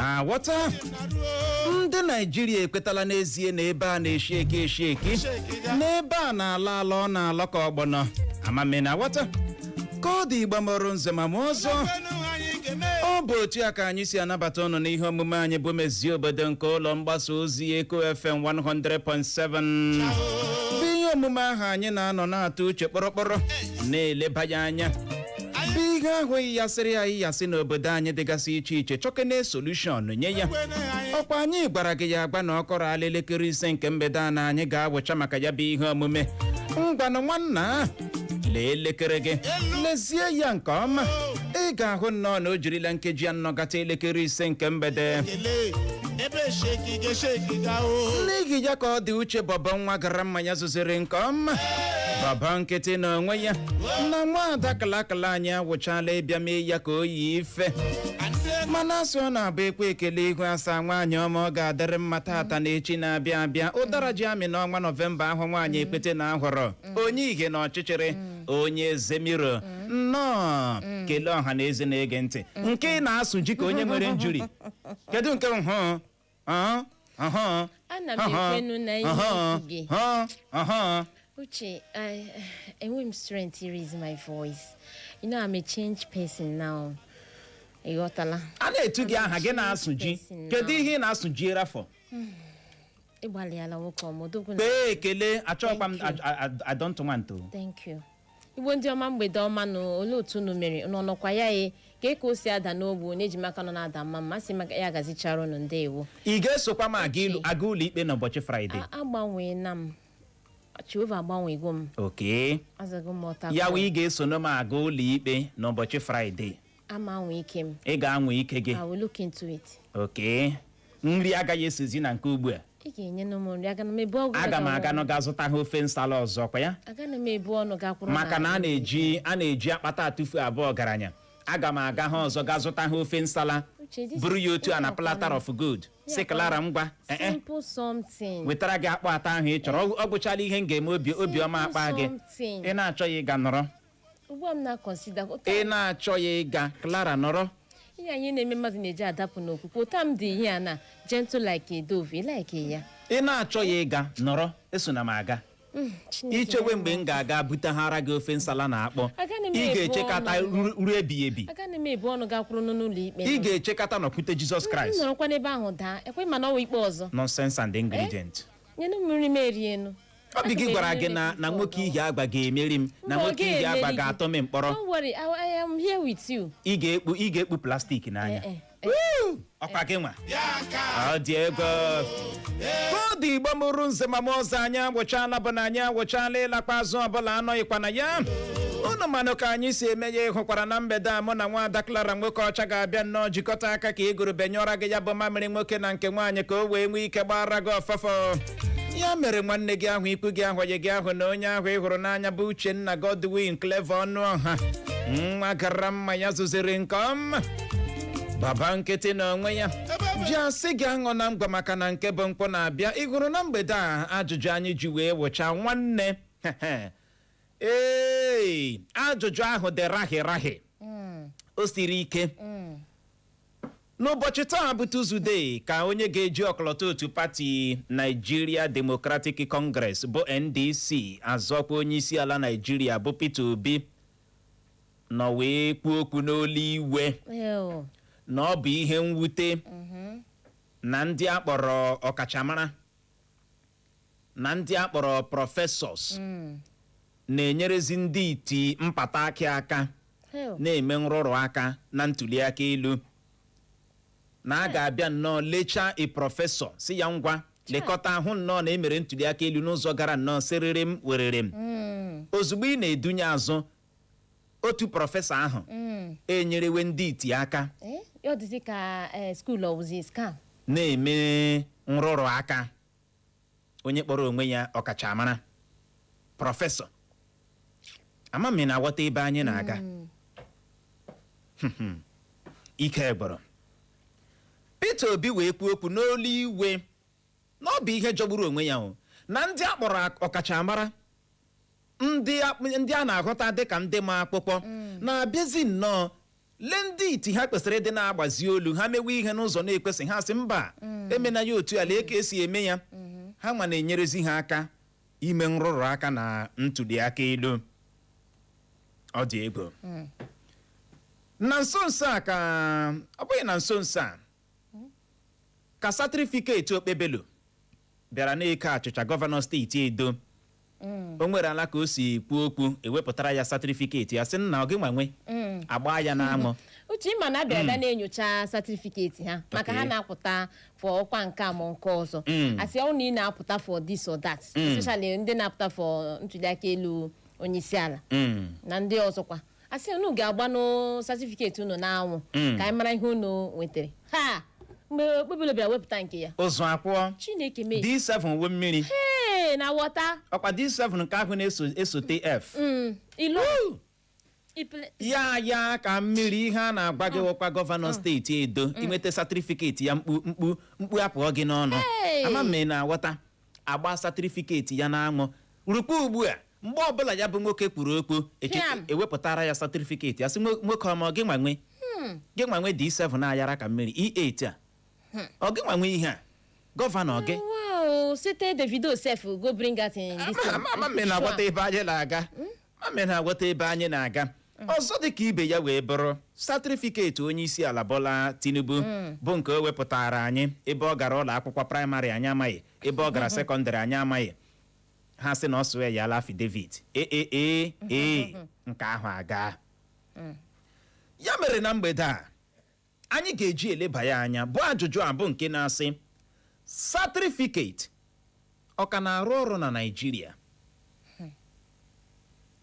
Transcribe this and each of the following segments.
Na-aghọta, ndị Naijiria ekwetala n'ezie na ebe a na-eshi eke eshi eke, n'ebe a na-ala ala, ọ na-alọ ka ọgbọnọ. Amami na aghọta ka ọ dị. Igba mọrọ nze ma ma ọzọ, ọ bụ otu a ka anyị si anabata ụnụ n'ihe omume anyị bụ Mezie Obodo nke ụlọ mgbasa ozi Eko FM 100.7, bụ ihe omume ahụ anyị na-anọ na-atụ uche kpọrọkpọrọ, na-eleba ya anya, bụ ihe ahụ yasịrị anyị yasị n'obodo anyị dịgasị iche iche, chọkene solution nye ya. Ọkwa anyị gwara gị ya agba na ọkọrọ ala elekere 5 nke mgbede a na anyị ga-awụcha maka ya bụ ihe omume. Ngwanụ nwanna, lee elekere gị, lezie ya nke ọma, ị ga-ahụ nnọọ na o jirila nkeji 4 gata elekere 5 nke mgbede. N'ihi ya ka ọ dị uche bọbọ nwa gara mmanya zụziri nke ọma, bọbọ nkịtị na onwe ya na nwaada kalakala anyị awụchala ịbịa mee ya ka o yi ife. Mana asị ọ na-abụ ekwe ekele ihu asaa. Nwaanyị ọma, ọ ga-adịrị mma tata na echi na-abịa abịa. Ụdara ji amị n'ọnwa Nọvemba ahụ, nwaanyị ekpete na ahụrọ onye ihe na ọchịchịrị, onye zemiro nnọọ. Kelee ọha na eze na-ege ntị. Nke ị na-asụ ji ka onye nwere njuri, kedu nke hụ? Ana m ekwenu na ihe okwu gị. Uche, I enwe m strength to raise my voice. You know I'm a changed person now. Ị ghọtala? A na-etu gị aha gị na-asụ ji. Kedu ihe ị na-asụ ji erafọ? Ịgbalịala, nwoke ọma, odogwu na. Kpee ekele, achọghịkwa m. Thank you. I don't want to. Thank you. Igbo ndị ọma, mgbede ọma nụ. Olee otu unu mere? Unu ọnọkwa ya? E ka o si ada n'ogbu na ejimaka nọ na-ada mma mma sị maka ya gazichara unu. Ndewo. Ị ga-esokwa m aga ilu aga ụlọ ikpe n'ụbọchị Fraịde? Agbanweela m. Jehova agbanwego m. Oke. Azago m ọta. Ya wee, ị ga-eso m aga ụlọ ikpe n'ụbọchị Fraịde? Ama anwa ike m. Ị ga-anwa ike gị? I will look into it. Oke, nri agaghị esozi na nke ugbu a. Ị ga-enye m nri, aga m ebu ọgwụ. Aga m aga nọ ga zụta ha ofe nsala ọzọ kwa ya. Agaghị m ebu ọnụ gakwuru. Maka na a na-eji akpata atụfu abụọ ọgaranya. Aga m aga ha ọzọ ga zụta ha ofe nsala. Uche, this buru ya otu a na ihe platter of gold, si Clara, ngwa, ee. Simple something. Wetara gị akpụ atọ ahụ ị chọrọ. Ọ gwụchala ihe m ga-eme obi obiọma akpa gị. Something. Ị na-achọ ya ịga, nọrọ. Ugbu a m na-consider. Ị na-achọ ya ịga, Clara, nọrọ. Ihe anyị na-eme, mmadụ na-eji adapụ n'okwukwe. Ụta m dị ihe a na gentle like a dove, like ya. Ị na-achọ ya ịga, nọrọ, esona m aga. Chineke. Ichewe mgbe m ga-aga buteghara gị ofe nsala na akpọ. Agaghị m Ị ebu ga-echekata ọnụ. Ruo ebighị ebi. Agaghị m ebu ọnụ gakwuru n'ụlọ ikpe. Ị ga-echekata nọkwute Jizọs M Kraịst. nọrọkwa n'ebe ahụ daa ekwe, mana ọwa ikpe ọzọ. Nonsense and ingredient. Nyenụ m nri m erienu. Obi gị gwara gị na nwoke ihi agba ga-emeri m, na nwoke ihi agba ga-atọ m mkpọrọ. Don't worry, I am here with you. Ị ga-ekpu plastic n'anya. Eh, eh. Woo! Ọkwa gị nwa, ọ dị ego ka ọ dị. Igbo mụrụ nze ma ọzọ, anyị agwụchala, bụ na anyị agwụchala ịlakpa azụ ọbụla anọghịkwa na ya. Unu manụ ka anyị si eme ya. Ịhụkwara na mgbede a, mụ na nwaada Clara nwoke ọcha ga-abịa nnọọ jikọta aka ka ị gụrụ benyụọra gị ya bụ mamịrị nwoke na nke nwaanyị, ka o wee nwee ike gbara gị ọfọfọ. Ya mere, nwanne gị ahụ, ikwu gị ahụ, onye gị ahụ na onye ahụ ị hụrụ n'anya, bụ Uchenna Godwin Clever Ọnụọha, nwa gara mma ya zụziri nke ọma, baba nkịtị na onwe ya ji asị gị aṅụ na ngwa, maka na nke bụ mkpụ na-abịa. Ị hụrụ na mgbede a, ajụjụ anyị ji wee wụcha, nwanne, ee, ajụjụ ahụ dị rahi rahi, o siri ike. N'ụbọchị taa bụ Tuzdee ka onye ga-eji ọkọlọtọ otu pati Nigeria Democratic Congress bụ NDC azọkwa onye isi ala Nigeria bụ Peter Obi nọ wee kwuo okwu n'olu iwe Ew. na ọ bụ ihe mwute na ndị akpọrọ ọkachamara na ndị akpọrọ professors na-enyerezi ndị iti mpata akị aka Hell. na-eme nrụrụ aka na ntụliaka elu, na a ga-abịa nnọọ lechaa a professor, si ya ngwa, lekọta ahụ nnọọ na emere ntụliaka elu n'ụzọ gara nnọọ sịrịrị m werere m. Ozugbo ị na-edunye azụ otu professor ahụ enyerewe ndị iti aka. Eh? Ya ọ dịzị ka school ọwụzi scam. Na-eme nrụrụ aka, onye kpọrọ onwe ya ọkachamara, professor. Ama m ị na-aghọta ebe anyị na-aga. Ike gbọrọ Peter Obi wee kwuo okwu n'olu iwe na ọ bụ ihe jọgburu onwe ya o na ndị a kpọrọ ọkachamara, ndị a na-ahụta dịka ndị ma akwụkwọ, na-abịazi nnọọ Lee, ndị iti ha kwesịrị ịdị na-agbazi olu ha mewe ihe n'ụzọ na-ekwesị, ha sị mba, emena ya otu a, lee ka esi eme ya. Ha nwa na-enyerezi ha aka ime nrụrụ aka na ntuli aka elu. Ọ dị egwu. Na nso nso a, ka ọ bụghị na nso nso a ka certificate Okpebholo bịara na-eke achịcha, gọvanọ steeti Edo, o nwere ala ka o si kwuo okwu, ewepụtara ya certificate ya, sị nna ọ gị nwanwe agba ya n'anwụ. Uche, ịma na abịa abịa na-enyocha certificate ha maka ha na-apụta for ọkwa nke a ma nke ọzọ. Asị ọ na ị na-apụta for this or that, especially ndị na-apụta for ntuliaka elu onyeisi ala na ndị ọzọkwa, asị unu ga-agbanụ certificate unu n'anwụ ka anyị mara ihe unu nwetara. Ha mgbe Okpebholo bịara wepụta nke ya, ụzọ akwụọ. Chineke mee. D7 wo mmiri. Ee, na wọta. Ọkwa D7 nke ahụ na-eso esote F. Ilu ipele. Ya ka mmiri. Ihe a na-agwa gị wụkwa gọvanọ steeti Edo inweta certificate ya, mkpu mkpu mkpu apụọ gị n'ọnụ. Hey! Ama m ị na-aghọta. Agba certificate ya n'anwụ rukwa ugbu a, mgbe ọbụla ya bụ nwoke kwuru okwu, Pịam. ewepụtara ya certificate ya, sị nwoke ọma, gị nwanwe, gị nwanwe D7 ayara ka mmiri, E8 a, ọ gị nwanwe ihe a, gọvanọ gị. Wow, sete Davido sef go bring out in this thing. Ama m na-aghọta ebe anyị na-aga. Ama m na-aghọta ebe anyị na-aga. Ọzọ dị ka ibe ya wee bụrụ certificate onye isi ala Bola Tinubu, bụ nke o wepụtara anyị, ebe ọ gara ụlọ akwụkwọ praịmarị anyị amaghị, ebe ọ gara sekọndịrị anyị amaghị. Ha sị na ọ sụọ ya ala affidavit ee ee, nke ahụ aga. Ya mere na mgbede a anyị ga-eji eleba ya anya bụ ajụjụ a, bụ nke na-asị, certificate ọ ka na-arụ ọrụ na Naịjirịa?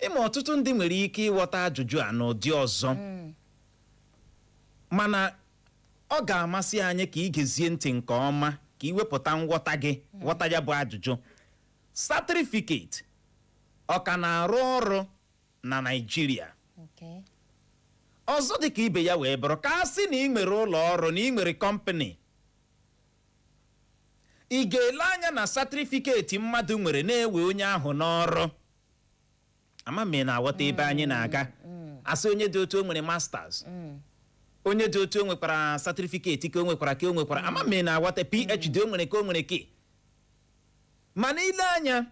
Ịma ọtụtụ ndị nwere ike ịghọta ajụjụ a n'ụdị ọzọ, mana ọ ga-amasị anyị ka ị gezie ntị nke ọma ka ị wepụta nghọta gị, ghọta ya bụ ajụjụ: certificate ọ ka na-arụ ọrụ na Naịjirịa? Ọzọ dị ka ibe ya wee bụrụ, ka a sị na ị nwere ụlọ ọrụ, na ị nwere kọmpanị, ị ga-ele anya na certificate mmadụ nwere na-ewe onye ahụ n'ọrụ? Ama m ị na-aghọta ebe anyị na-aga. Asị onye dị otu o nwere masters, onye dị otu o nwekwara certificate ka o nwekwara ka o nwekwara, ama m ị na-aghọta, PhD o nwere ka o nwere ke, mana ile anya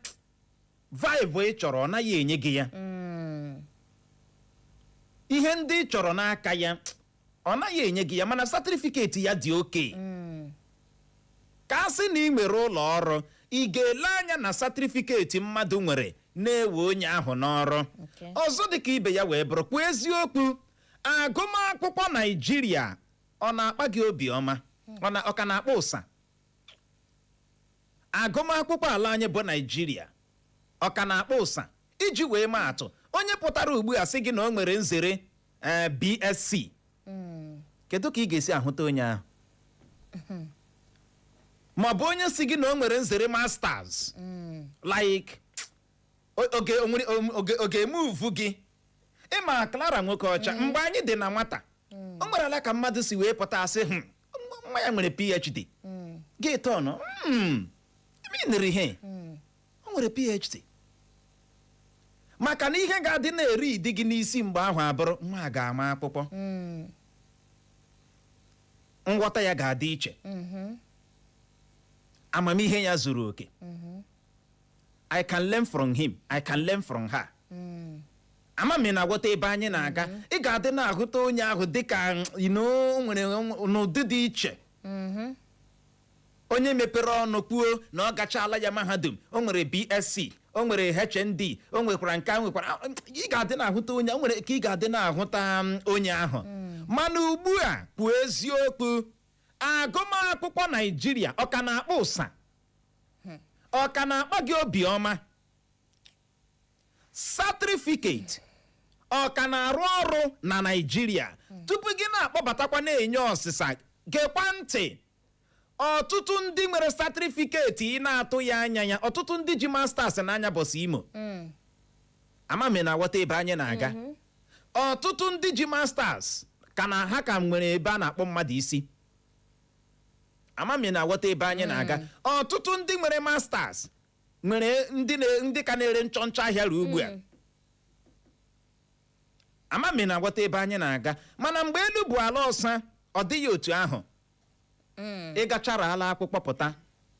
vibe ị chọrọ, ọ naghị enye gị ya. Ihe ndị ị chọrọ n'aka ya, ọ naghị enye gị ya, mana certificate ya dị oke. Ka a sị na ị nwere ụlọ ọrụ, ị ga-ele anya na certificate mmadụ nwere na-ewe onye ahụ n'ọrụ? Ọzọ dị ka ibe ya wee bụrụ, kwuo eziokwu, agụmakwụkwọ Naijiria ọ na-akpa gị obiọma? Ọ ka na-akpa ụsa? Agụmakwụkwọ ala anyị bụ Naijiria, ọ ka na-akpa ụsa? Iji wee maa atụ, onye pụtara ugbu a sị gị na o nwere nzere BSc, kedu ka ị ga-esi ahụta onye ahụ? Ma ọ bụ onye si gị na o nwere nzere masters, like oge o nwere oge emuvu gị. Ịma Clara nwoke ọcha, mgbe anyị dị na nwata, o nwere ala ka mmadụ si wee pụta asị, nwa ya nwere PhD," gị tọnụ nere ihe o nwere PhD, maka na ihe ga-adị na-eri ịdị gị n'isi mgbe ahụ abụrụ nwa a ga-ama akwụkwọ, nghọta ya ga-adị iche, amamihe ya zuru oke. I can learn from him, I can learn from her. Ama m ị na-aghọta ebe anyị na-aga. Ị ga-adị na-ahụta onye ahụ dịka nwere n'ụdị dị iche. Onye mepere ọnụ kwuo na ọ gachala ya mahadum, o nwere BSc, o nwere HND, o nwekwara nke a nwekwara, ị ga-adị na-ahụta onye o nwere ka ị ga-adị na-ahụta onye ahụ. Mana ugbu a, kwuo eziokwu, agụmakwụkwọ Naijiria ọ ka na-akpa ụsa? Ọ ka na-akpa gị obiọma? Certificate ọ ka na-arụ ọrụ na Naijiria? Tupu gị na-akpọbatakwa na-enye ọsịsa, gekwa ntị. Ọtụtụ ndị nwere certificate ị na-atụ ya anya ya, ọtụtụ ndị ji masters n'anya bọsụ Imo. Ama m ị na-aghọta ebe anyị na-aga. Ọtụtụ ndị ji masters ka na ha ka nwere ebe a na-akpọ mmadụ isi. Ama m ị na-aghọta ebe anyị na-aga. Ọtụtụ ndị nwere masters nwere ndị ka na-ere nchọnchọ ahịa ruo ugbu a. Ama m na-aghọta ebe anyị na-aga, mana mgbe elu bụ ala ọsa, ọ dịghị otu ahụ. Ị gachara ala akwụkwọ pụta,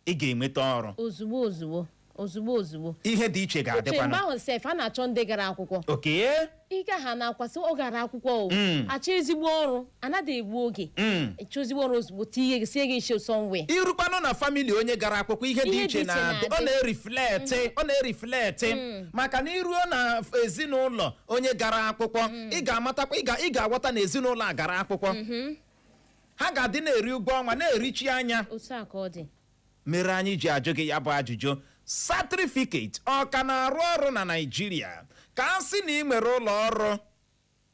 ị ga-enweta ọrụ. Ozugbo ozugbo, ozugbo ozugbo. Ihe dị iche Uche, mgbe ga-adịkwanụ. ahụ sef, a na-achọ ndị gara akwụkwọ. Ị ga ha na-akwasị ọ gara akwụkwọ o, achọ ezigbo ọrụ, anaghị egbu oge. Ịchọ ezigbo ọrụ ozugbo, tinye gị, sie gị isi somewhere. Irukwanụ na family onye gara akwụkwọ, ihe dị Ihe dị iche iche na-adị. Ọ na-adị. na-ereflect, ọ na-ereflect, maka na iruo na ezinụlọ onye gara akwụkwọ, ị ga-amatakwa, ị ga-aghọta na ezinụlọ a gara akwụkwọ, ha ga-adị na-eri ụgwọ ọnwa, na-erichi anya. Otu a ka ọ dị. Mere anyị ji ajụ gị ya bụ ajụjụ: certificate ọ ka na-arụ ọrụ na Naịjirịa? Ka a sị na ị nwere ụlọ ọrụ,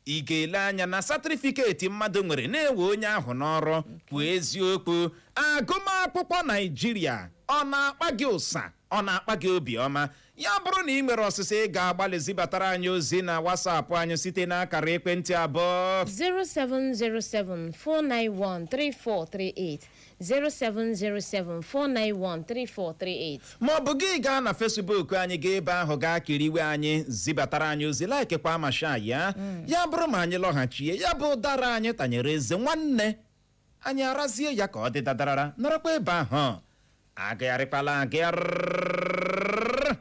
ị ga-ele anya na certificate mmadụ nwere na-ewe onye ahụ n'ọrụ? Kwuo eziokwu, agụmakwụkwọ Naịjirịa ọ na-akpa gị ụsa, ọ na-akpa gị obiọma? Ya bụrụ na ị nwere ọsịsa, ị ga-agbalị zibatara anyị ozi na WhatsApp anyị site n'akara ekwentị abụọ: 0707 491 3438, 0707 491 3438. Ma ọ bụ gị gaa na Facebook anyị, gaa ebe ahụ, gaa kiriwe anyị, zibatara anyị ozi, likekwa ma share ya. Ya bụrụ ma anyị lọghachie, ya bụ ụdara anyị tanyere eze nwanne anyị, arazie ya ka ọ dị dadarara. Nọrọkwa ebe ahụ, agagharịkwala agagharị.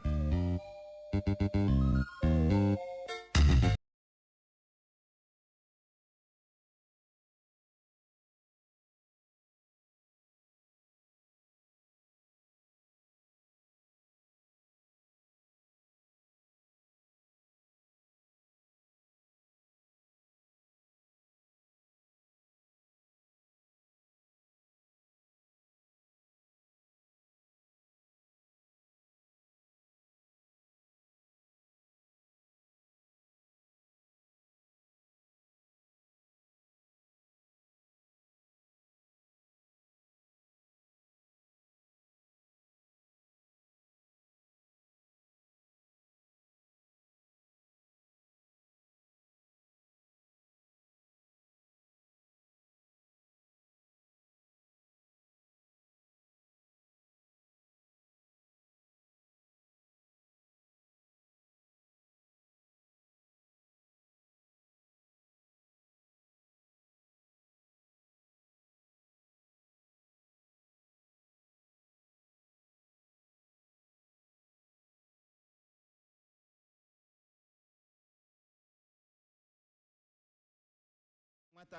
Nwata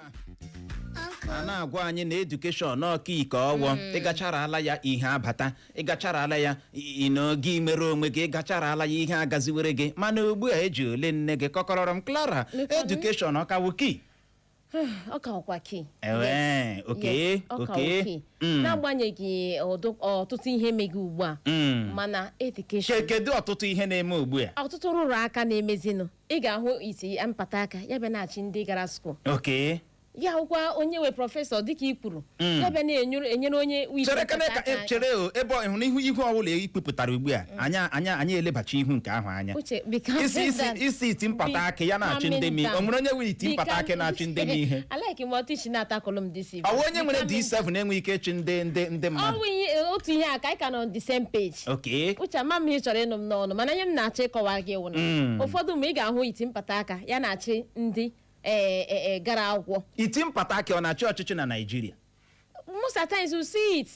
a na-agwa anyị na education ọka ike ọwọ, ịgachara ala ya, ihe abata, ịgachara ala ya, n'oge imere onwe gị, ịgachara ala ya, ihe agaziwere gị. Mana ugbu a, eji ole nne gị kọkọrọrọ m, Clara? Mekwanụ. Education ọkawo key? Ọ ka ọkwa key. Ewe, okay, Yes, ọ ka okay. okay. N'agbanyeghị ọtụtụ ihe mege ugbu a, mana education Kedu ọtụtụ ihe na-eme ugbu a? Ọtụtụ rụrụ aka na-emezinụ. Ị ga-ahụ iti mpata aka ya bịa na-achị ndị gara school, ya hụkwa onye nwe professor, dịka i kwuru, ya bịa na-enyere enyere onye ite Chere kene mpata ka aka aka. Chere o, ebe ọ hụrụ ihu ọbụla ikpupụtara ugbu a, anyị elebacha ihu nke ahụ anya. Uche, biko. Isi isi iti mpata akị ya na-achị ndị m, o nwere onye nwe iti mpata akị na-achị ndị m ihe? Alike m otu isi na-atakụlụ m this evening. Ọ wụ onye nwere D7 enwe ike ịchị ndị Ọ mmadụ? bụ otu ihe a ka anyị ka nọ on the same page. Uche, ama m ihe ị chọrọ ịnụ m n'ọnụ, mana ihe m na-achọ ịkọwa gị wụ na ụfọdụ mgbe ị ga-ahụ iti mpata aka ya na-achị ndị gara akwụkwọ. Iti mpata akị ọ na-achị ọchịchị na Naịjirịa? Most at times you see it,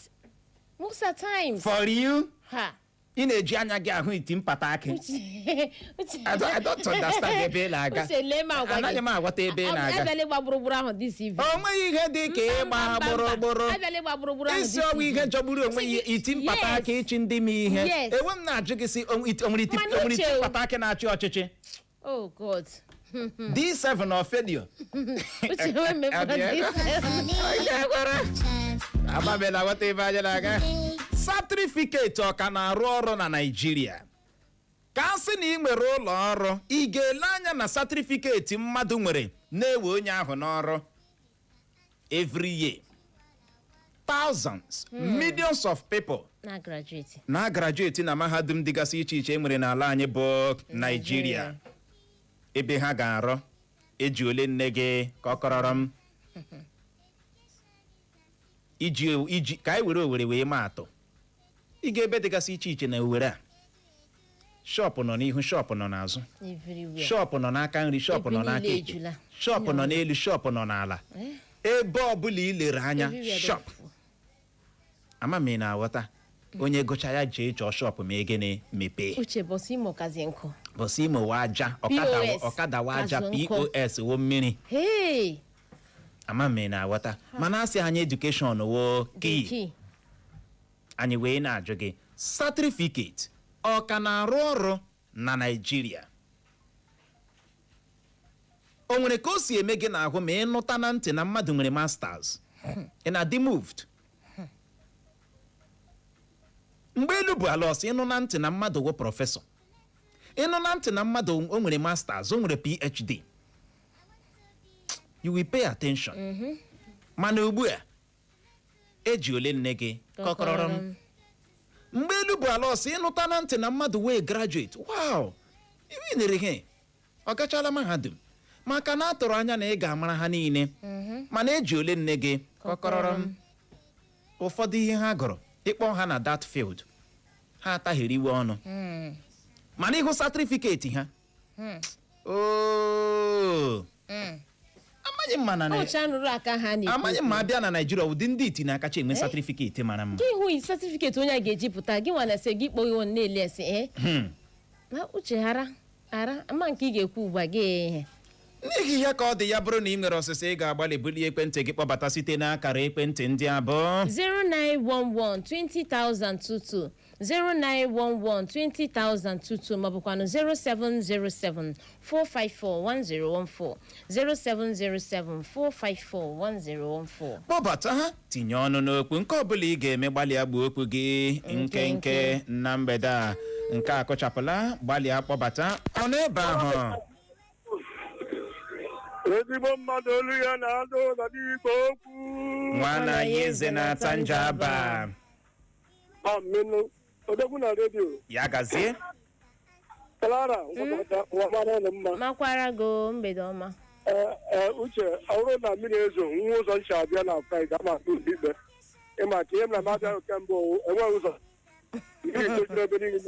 most at times. For you? Ha. Ị na-eji anya gị ahụ iti mpata akị? Uche, Uche. I don't understand ebe ị na-aga. Uche, lee m agwa gị. Anaghị m aghọta ebe ị na-aga. Abịala ịgba gburugburu ahụ this evening. O nweghị ihe dị ka ịgba Mba, mba, mba. gburugburu. Abịala ịgba gburugburu ahụ Isi this ọnwụ ihe evening. jọgburu onwe ya, iti mpata aka ịchị ndị m ihe. Enwe m na-ajụ gị sị, o nwere iti Mana o nwere iti Uche o. mpata aka na-achị ọchịchị? Oh God. D7 or failure. Uche, wee mepụta this. Amabela ghọta ebe anyị na-aga. Certificate ọ ka na-arụ ọrụ na Naịjirịa? Ka a sị na ị nwere ụlọ ọrụ, ị ga-ele anya na certificate mmadụ nwere na-ewe onye ahụ n'ọrụ? Every year, thousands, millions of people Na graduate. na graduate na mahadum dịgasị iche iche e nwere n'ala anyị bụ Naịjirịa. Ebe ha ga-arụ, eji ole nne gị ka ọ kọrọrọ m, iji ka anyị were Owere wee maa atụ, ị ga ebe dịgasị iche iche na Owere a. Shop nọ n'ihu, shop nọ n'azụ, Everywhere. shop nọ n'aka nri, shop Ebe nọ n'aka niile ekpe, ejula. shop nọ n'elu, shop nọ n'ala. Ebe ọbụla i lere anya, Everywhere dị shop. full. Ama m ị na-aghọta. Onye gụcha ya jee chọọ shop ma egene mepee. Uche, bọsụ Imo kazi nkụ. Bọsụ Imo wa aja, ọkada. POS Ọkada wa aja. kazụ nkụ. POS wo mmiri. Hey. Ama m ị na-aghọta. Mana asị anyị education wo The key. key. Anyị wee na-ajụ gị, certificate ọ ka na-arụ ọrụ na Naịjirịa? O nwere ka o si eme gị n'ahụ ma ị nụta na ntị na mmadụ nwere masters? Ị na-adị moved? Mgbe elu bụ ala ọsọ, ịnụ na ntị na mmadụ wụ professor, ịnụ na ntị na mmadụ o nwere masters, o nwere PhD, you will pay attention. Mana ugbu a, eji ole nne gị kọkọrọrọ m. Mgbe elu bụ ala ọsọ, ịnụta na ntị na mmadụ wee graduate, wow, iwe nere ihe ọ gachala mahadum, maka na a tụrụ anya na ị ga-amara ha niile. Mana eji ole nne gị kọkọrọrọ m. Ụfọdụ ihe ha gụrụ, ịkpọ ha na that field, ha ataghịrị iwe ọnụ. Mana ịhụ certificate ha, ooo, amaghị m mana Ọcha nrụrụ aka ha na-ekwu. Amaghị m ma abịa na Naijiria, ụdị ndị iti na-akacha enwe certificate mara mma. Gị hụ certificate onye a ga-eji pụta, gị nwa na-ese gị kpọghị na-ele ese ee. Ma Uche, hara ara ama nke ị ga-ekwu ugbu a gị ihe. N'ihi ya, ka ọ dị ya bụrụ na ị nwere ọsịsa, ị ga-agbalị bulie ekwentị gị kpọbata site n'akara ekwentị ndị abụọ: 0911 20022, 0911 20022, maọbụkwanụ 0707 454 1014, 0707 454 1014. Kpọbata ha, tinye ọnụ n'okwu. Nke ọbụla ị ga-eme, gbalịa gbuo okwu gị nkenke na mgbede a. Nke a kụchapụla. Gbalịa kpọbata ọ n'ebe ahụ. Ezigbo mmadụ, olu ya na-ada ụda n'igbo okwu. Nwana ya eze na-ata nja aba. Amịnụ odogwu na redio. Ya gazie. Clara, nwa mara ụlọ mma. Makwara go, mgbede ọma. Ee ee, Uche, ọ bụrụ na mmiri ezo nwa ụzọ nchi abịa na Fraịde, ama akpụ ụlọ ikpe ịma ka ihe m na m abịa kemgbe enweghị ụzọ, mmiri tojuru ebe niile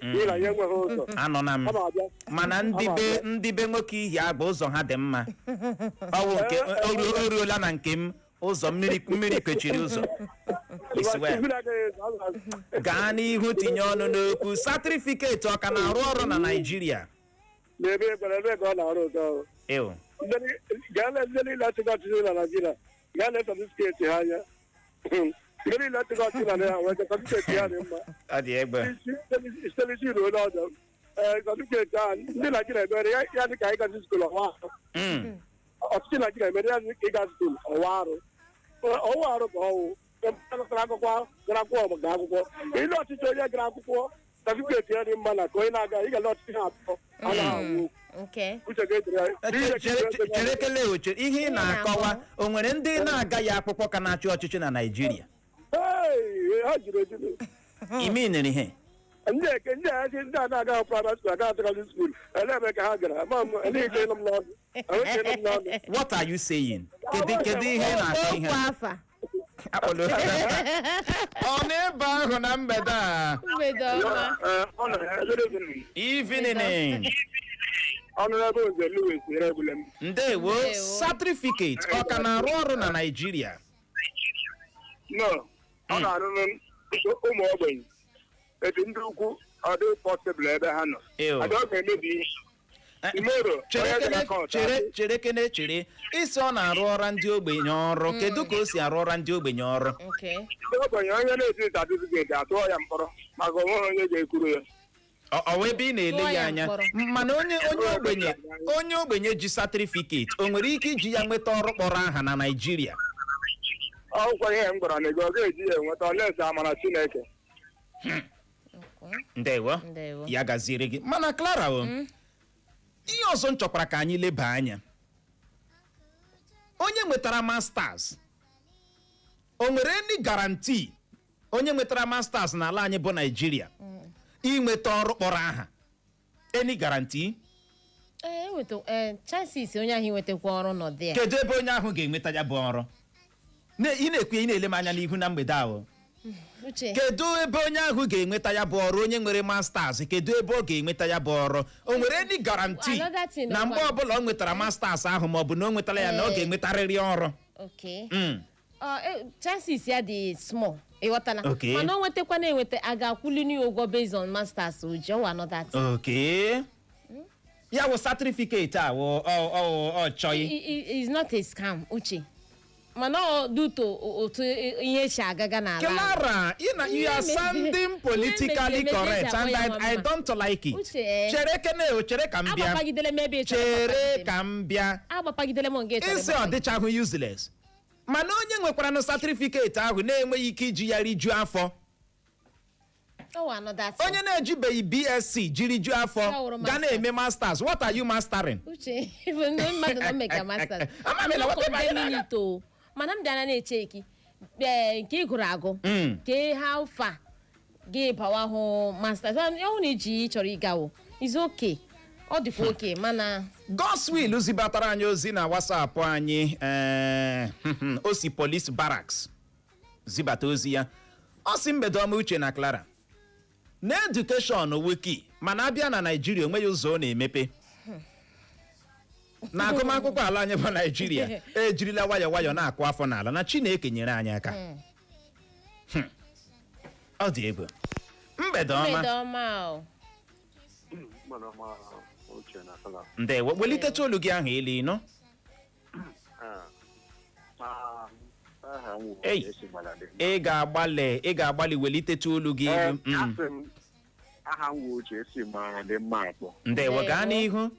n'ihi na ya enweghị ụzọ. Anọ na m. Ama abịa. Mana ndị be ndị be nwoke ihi agba, ụzọ ha dị mma. Ọwụ nke o ruola na nke m, ụzọ mmiri kwechiri ụzọ. It's well. Mmiri agaghị ezo ama. Gaa n'ihu, tinye ọnụ n'okwu. Certificate ọ ka na-arụ ọrụ na Naịjirịa? N'ebe ekwere ebe ka ọ na-arụ ụzọ ahụ. Ew. Gaa lee ndị niile achịkọ ọchịchị na Naịjirịa, gaa lee certificate ha anya. Ndị niile achịkọ ọchịchị na Naịjirịa nwere certificate ha dị mma. Ọ dị egbe. Site n'isi ruo n'ọdọ, ee, certificate ahụ ndị Naịjirịa emere ya, ya dị ka ịgazi school ọwa arụ. Ọchịchị Naịjirịa emere ya dị ka ịga school ọwa arụ, ọwa arụ ka ọwụ gara akwụkwọ, gara akwụkwọ maka akwụkwọ ile ọchịchị. Onye gara akwụkwọ, certificate ya dị mma na ka onye na-aga ịga ọchịchị ha atọ a na-awụ. Uche ga-ejere ya. Chere kele oche ihe ị na-akọwa, o nwere ndị na-agaghị akwụkwọ ka na-achị ọchịchị na Naịjirịa? Hey, ha juru eju. Ime nere ihe. Ndị eke ndị a ndị a na-agaghị primary school, agaghị secondary school, ele ebe ka ha gara? Ama m ele ike ịnụ m n'ọnụ, enweghị ịnụ m n'ọnụ. What are you saying? Kedu ihe ị na-akọ ihe Okwu a? afa. Akpọla ọ n'ebe ahụ na mgbede a. Mgbede ọma. Ọ nọ ya good evening. Evening. Ọnụ ebe Oze Louis Erebule m. Ndewo. Ndewo. Certificate ọ ka na-arụ ọrụ na Naịjirịa? No, ọ na-arụ ụmụ ogbenye etu ndị ukwu ọ dị possible ebe ha nọ. Ew. Ada ọ ga-emebi ihe Tomorrow, Chere onye kene gara court, chere chere kene chere. Isi ọ na-arụ ọrụ ndị ogbenye ọrụ, kedu ka o si arụ ọrụ ndị ogbenye ọrụ? Ndị ogbenye, onye na-eti certificate, atụọ ya mkpọrọ maka onweghị onye ga-ekwuru ya. Ọ wụ ebe ị na-ele Tụọ ya ya anya. mkpọrọ. Mana onye ogbenye ji certificate, o nwere ike iji ya nweta ọrụ kpọrọ aha na Naịjirịa? Ọgwụkwa ihe m gwara na gị, ọ ga-eji ya enweta olese amara Chineke. Ndewo. Ndewo. Ya gaziere gị. Mana Clara, o ihe ọzọ m chọkwara ka anyị leba anya, onye nwetara masters, o nwere ndị guarantee onye nwetara masters n'ala anyị bụ Naijiria inweta ọrụ kpọrọ aha? Any guarantee? Ee, enweta ee chances onye ahụ inwetakwa ọrụ nọ dị ya. Kedu ebe onye ahụ ga-enweta ya bụ ọrụ? Ị na-ekwu, ị na-ele m anya n'ihu na mgbede ahụ. Uche. Kedu ebe onye ahụ ga-enweta ya bụ ọrụ? Onye nwere masters, kedu ebe ọ ga-enweta ya bụ ọrụ? O nwere any guarantee Another thing na mgbe ọkwa- ọbụla o nwetara masters ahụ, ma ọ bụ na o nwetara ya, na ọ ga-enwetarịrị ọrụ? Okay. Chances ya dị small, ịghọtala? Okay. Mana o nwetakwa na-enweta, a ga-akwụli ya ụgwọ based on masters o ji ọwa? Another thing. Okay, ya wụ certificate a wụ ọ chọghị. Is not a scam, Uche, mana ọ due to otu ihe si agaga n'ala anyị. Clara, you are sounding politically correct and I don't like it. Uche, eh. Chere kene o, chere ka m bịa. Agbapagidere m ebe ị chọrọ Chere ịgbapagide m. ka m bịa. Agbapagidere m nga ị chọrọ Isi ọ ịgbapagide. dịchahụ useless, mana onye nwekwaranụ certificate ahụ na-enweghị ike iji ya rijuo afọ? Ọ wụ another thing. Onye na-ejibeghị BSc jiri juo Ya afọ wụrụ ga masters. na-eme masters, what are you mastering? Uche, even though mmadụ na mmega masters, Ama m na I'm not whatever you condemning it o, mana m bịara na-eche eki ee nke ị gụrụ agụ ke how far gị bawa hụ masters. Ọ hụ na iji chọrọ ịgawo is okay, ọ dịkwa okay, mana Godswill zibatara anyị ozi na WhatsApp anyị. O si Police Barracks zibata ozi ya. Ọ si, mgbede ọma, Uche na Clara. Na education wiki, mana abịa na Naijiria, onweghị ụzọ ọ na-emepe na agụmakwụkwọ ala anyị bụ Naijiria ejirila nwayọọ nwayọọ na-akụ afọ n'ala, na Chineke nyere anyị aka. Ọ dị egwu. Mgbede ọma. Mgbede ọma o. Mgbede ọma, Uche na Clara. Ndewo. Welitecha olu gị ahụ elu, ịnụ? Aha m wụ Ei. Esi Gbalade. Ị ga-agbalị welitecha olu gị Ee, elu. asị m, aha m wụ Uche, esi mara dị mma akpọ. Ndewo, gaa Ndewo. n'ihu.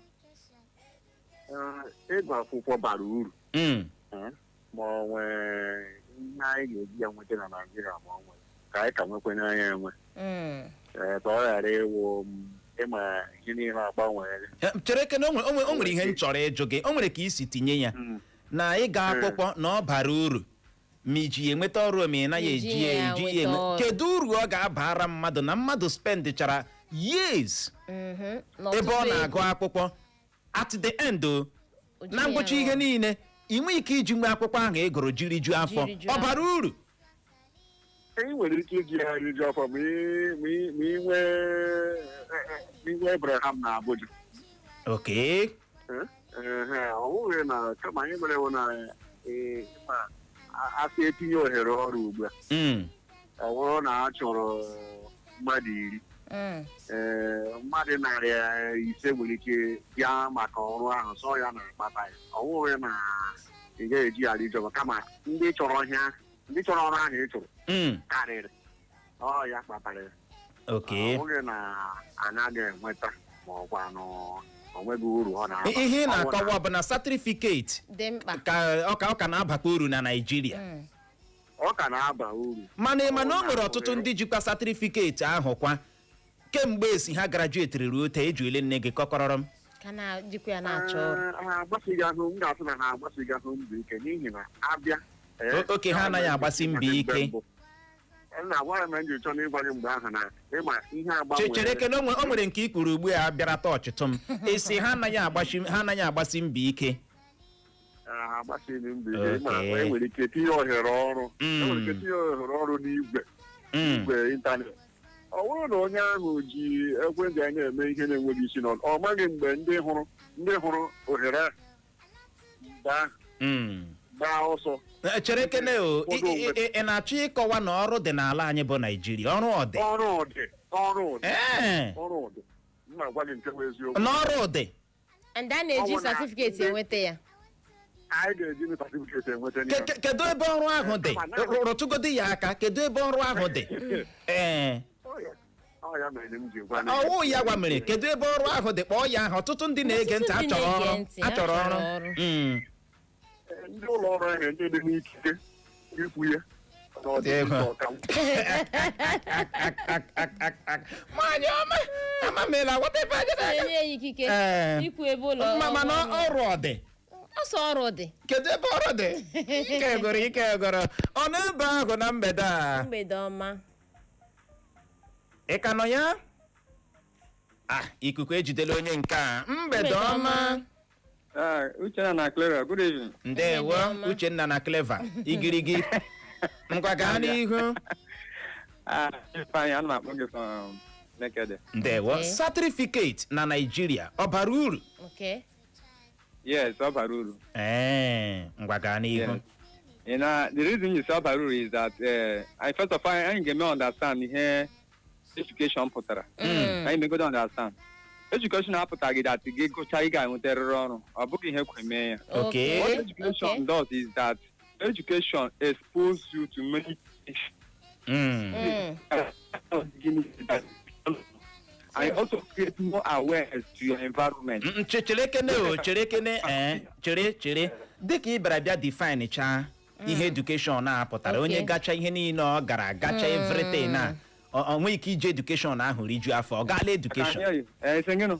Ee, ịgụ akwụkwọ bara uru. Ma ọ nwee ihe anyị ga-eji ya nweta na Naịjirịa, ma ọ nwere ka anyị ka nwekwe n'anya enwe. Ee, ka ọ ghara ịwụ m, ịma ihe niile agbanweela. Chere kene, o nwere ihe m chọrọ ịjụ gị. O nwere ka isi tinye ya na ịga akwụkwọ na ọ bara uru, ma iji ya enweta ọrụ, ma ị naghị Iji eji ya ya eji ya nweta enwe ọrụ. Kedu uru ọ ga-abara mmadụ na mmadụ spendichara years ebe ọ N'ọtụtụ na-agụ ego. akwụkwọ, at the end o O jiri na ya ngwụcha ihe rụọ. niile, ị nwee ike iji nwe akwụkwọ ahụ ị gụrụ jiri juo afọ? Jiri juo Ọ bara uru? Ị nwere ike iji ya riju afọ ma ị nwee Abraham na Abuja. Ehe, ọ bụghị na kama anyị mere bụ na ee, ma asị etinye ohere ọrụ ugbu a, ọ bụrụ na a chọrọ mmadụ 10, ee, mmadụ 500 nwere ike bịa maka ọrụ ahụ, sọ ya na-akpata ya. Ọ bụghị na ị gaghị eji ya riju afọ, kama ndị chọrọ ihe ahụ, ndị chọrọ ọrụ ahụ ị chọrọ karịrị, ọ ya kpatara ya. Ọ bụghị na anaghị enweta ma ọ kwanụ o nweghị uru ọ na-aba. Ihe ị Ọ bụ na- na-akọwa bụ na certificate dị mkpa. ka ọ ka na-abakwa uru na Naịjirịa. Ọ ka na-aba uru. Mana ị ma na o Ọ nwere na- ọtụtụ ndị jikwa certificate ahụ kwa kemgbe esi ha graduateri ruo taa, eji ole nne gị kọkọrọrọ m. Ka na-jikwa ya na-achọ ọrụ. Ee, ha agbasighị ahụ. M ga-asị na ha agbasighị ahụ mbọ ike n'ihi na abịa Oke, ha anaghị agbasi mbọ ike. Na agwara m nji chọọ n'ịgwa gị mgbe ahụ na ịma ihe agbanwe. Chere kene, o nwere nke i kwuru ugbu a bịara tọọchịtụ m. Esi ha anaghị agbasi mbọ ike. Ha agbasighị mbọ ike. Ịma Okay. e nwere ike tinye ohere ọrụ, e nwere ike tinye ohere ọrụ n'igwe igwe ịntanetị. Ọ bụrụ na onye ahụ ji ekwentị anya eme ihe na-enweghị isi n'ọnụ, ọ maghị mgbe ndị hụrụ ohere ahụ mgbe ahụ gbaa ọsọ. Chere kene o, Ụfọdụ ị na-achọ ịkọwa na ọrụ dị n'ala anyị bụ Naijiria? Ọrụ ọ dị? Ọrụ dị, ọrụ dị. Ee. Ọrụ dị, m na-agwa gị nke bụ eziokwu. Na ọrụ dị. And a na-eji Ọ bụ na certificate enweta ya. Anyị ga-eji certificate enweta ya. Kedu ebe ọrụ ahụ dị? Rụtụgodi ya aka, kedu ebe ọrụ ahụ dị? Ee. Ọ ya mere m ji gwa Ọwụ ya gwa mere, kedu ebe ọrụ ahụ dị? Kpọọ ya aha. Ọtụtụ ndị na-ege ntị Ọtụtụ ndị achọrọ na-ege ọrụ. ntị, Achọrọ achọrọ ọrụ. ọrụ. Ndị ụlọ ọrụ ahụ ndị dị n'ikike ikwu ya na ọ dị Dị egwu. ọka. Nwaanyị ọma, amamela whatever anyị na-aga. Na-enye ya ikike Ee. ikwu ebe ụlọ Ma mana ọrụ. ọrụ ọ dị? Ọsọ ọrụ dị. Kedu ebe ọrụ dị? Ike gụrụ, ike gụrụ. Ọ nọ ebe ahụ na mgbede a. Mgbede ọma. Ị ka nọ ya? Ah, ikuku ejidela onye nke a. Mgbede Mgbede ọma. ọma. Ah, Uchenna na Clara, good evening. Ndewo. Mgbede ọma. Uchenna na Clever, igirigi, ngwa, gaa n'ihu. Ah, Ifeanyị, ana m akpọ gị from Nekede. Ndewo. Okay. Certificate na Naijiria, ọ bara uru? Okay. Yes, ọ bara uru. Ee, ngwa, gaa n'ihu. Yes. The reason you say ọ bara uru is that I first of all, anyị ga-eme understand ihe education pụtara. Anyị megodo understand. Education apụtaghị that gị gụchaa, ị ga-enwetarịrị ọrụ. Ọ bụghị ihe kwe mee ya. Okay. What education does is that education exposes you to many things. And it also create more awareness to your environment. Chere kene o, chere kene. Ee, chere, chere. Dịka ị bịara bịa define chaa ihe education a pụtara, onye gacha ihe niile ọ gara gacha, everything a, ọ nwee ike iji education ahụ rijuo afọ, ọ gaala I can education. hear you. Eh, sị gịnị?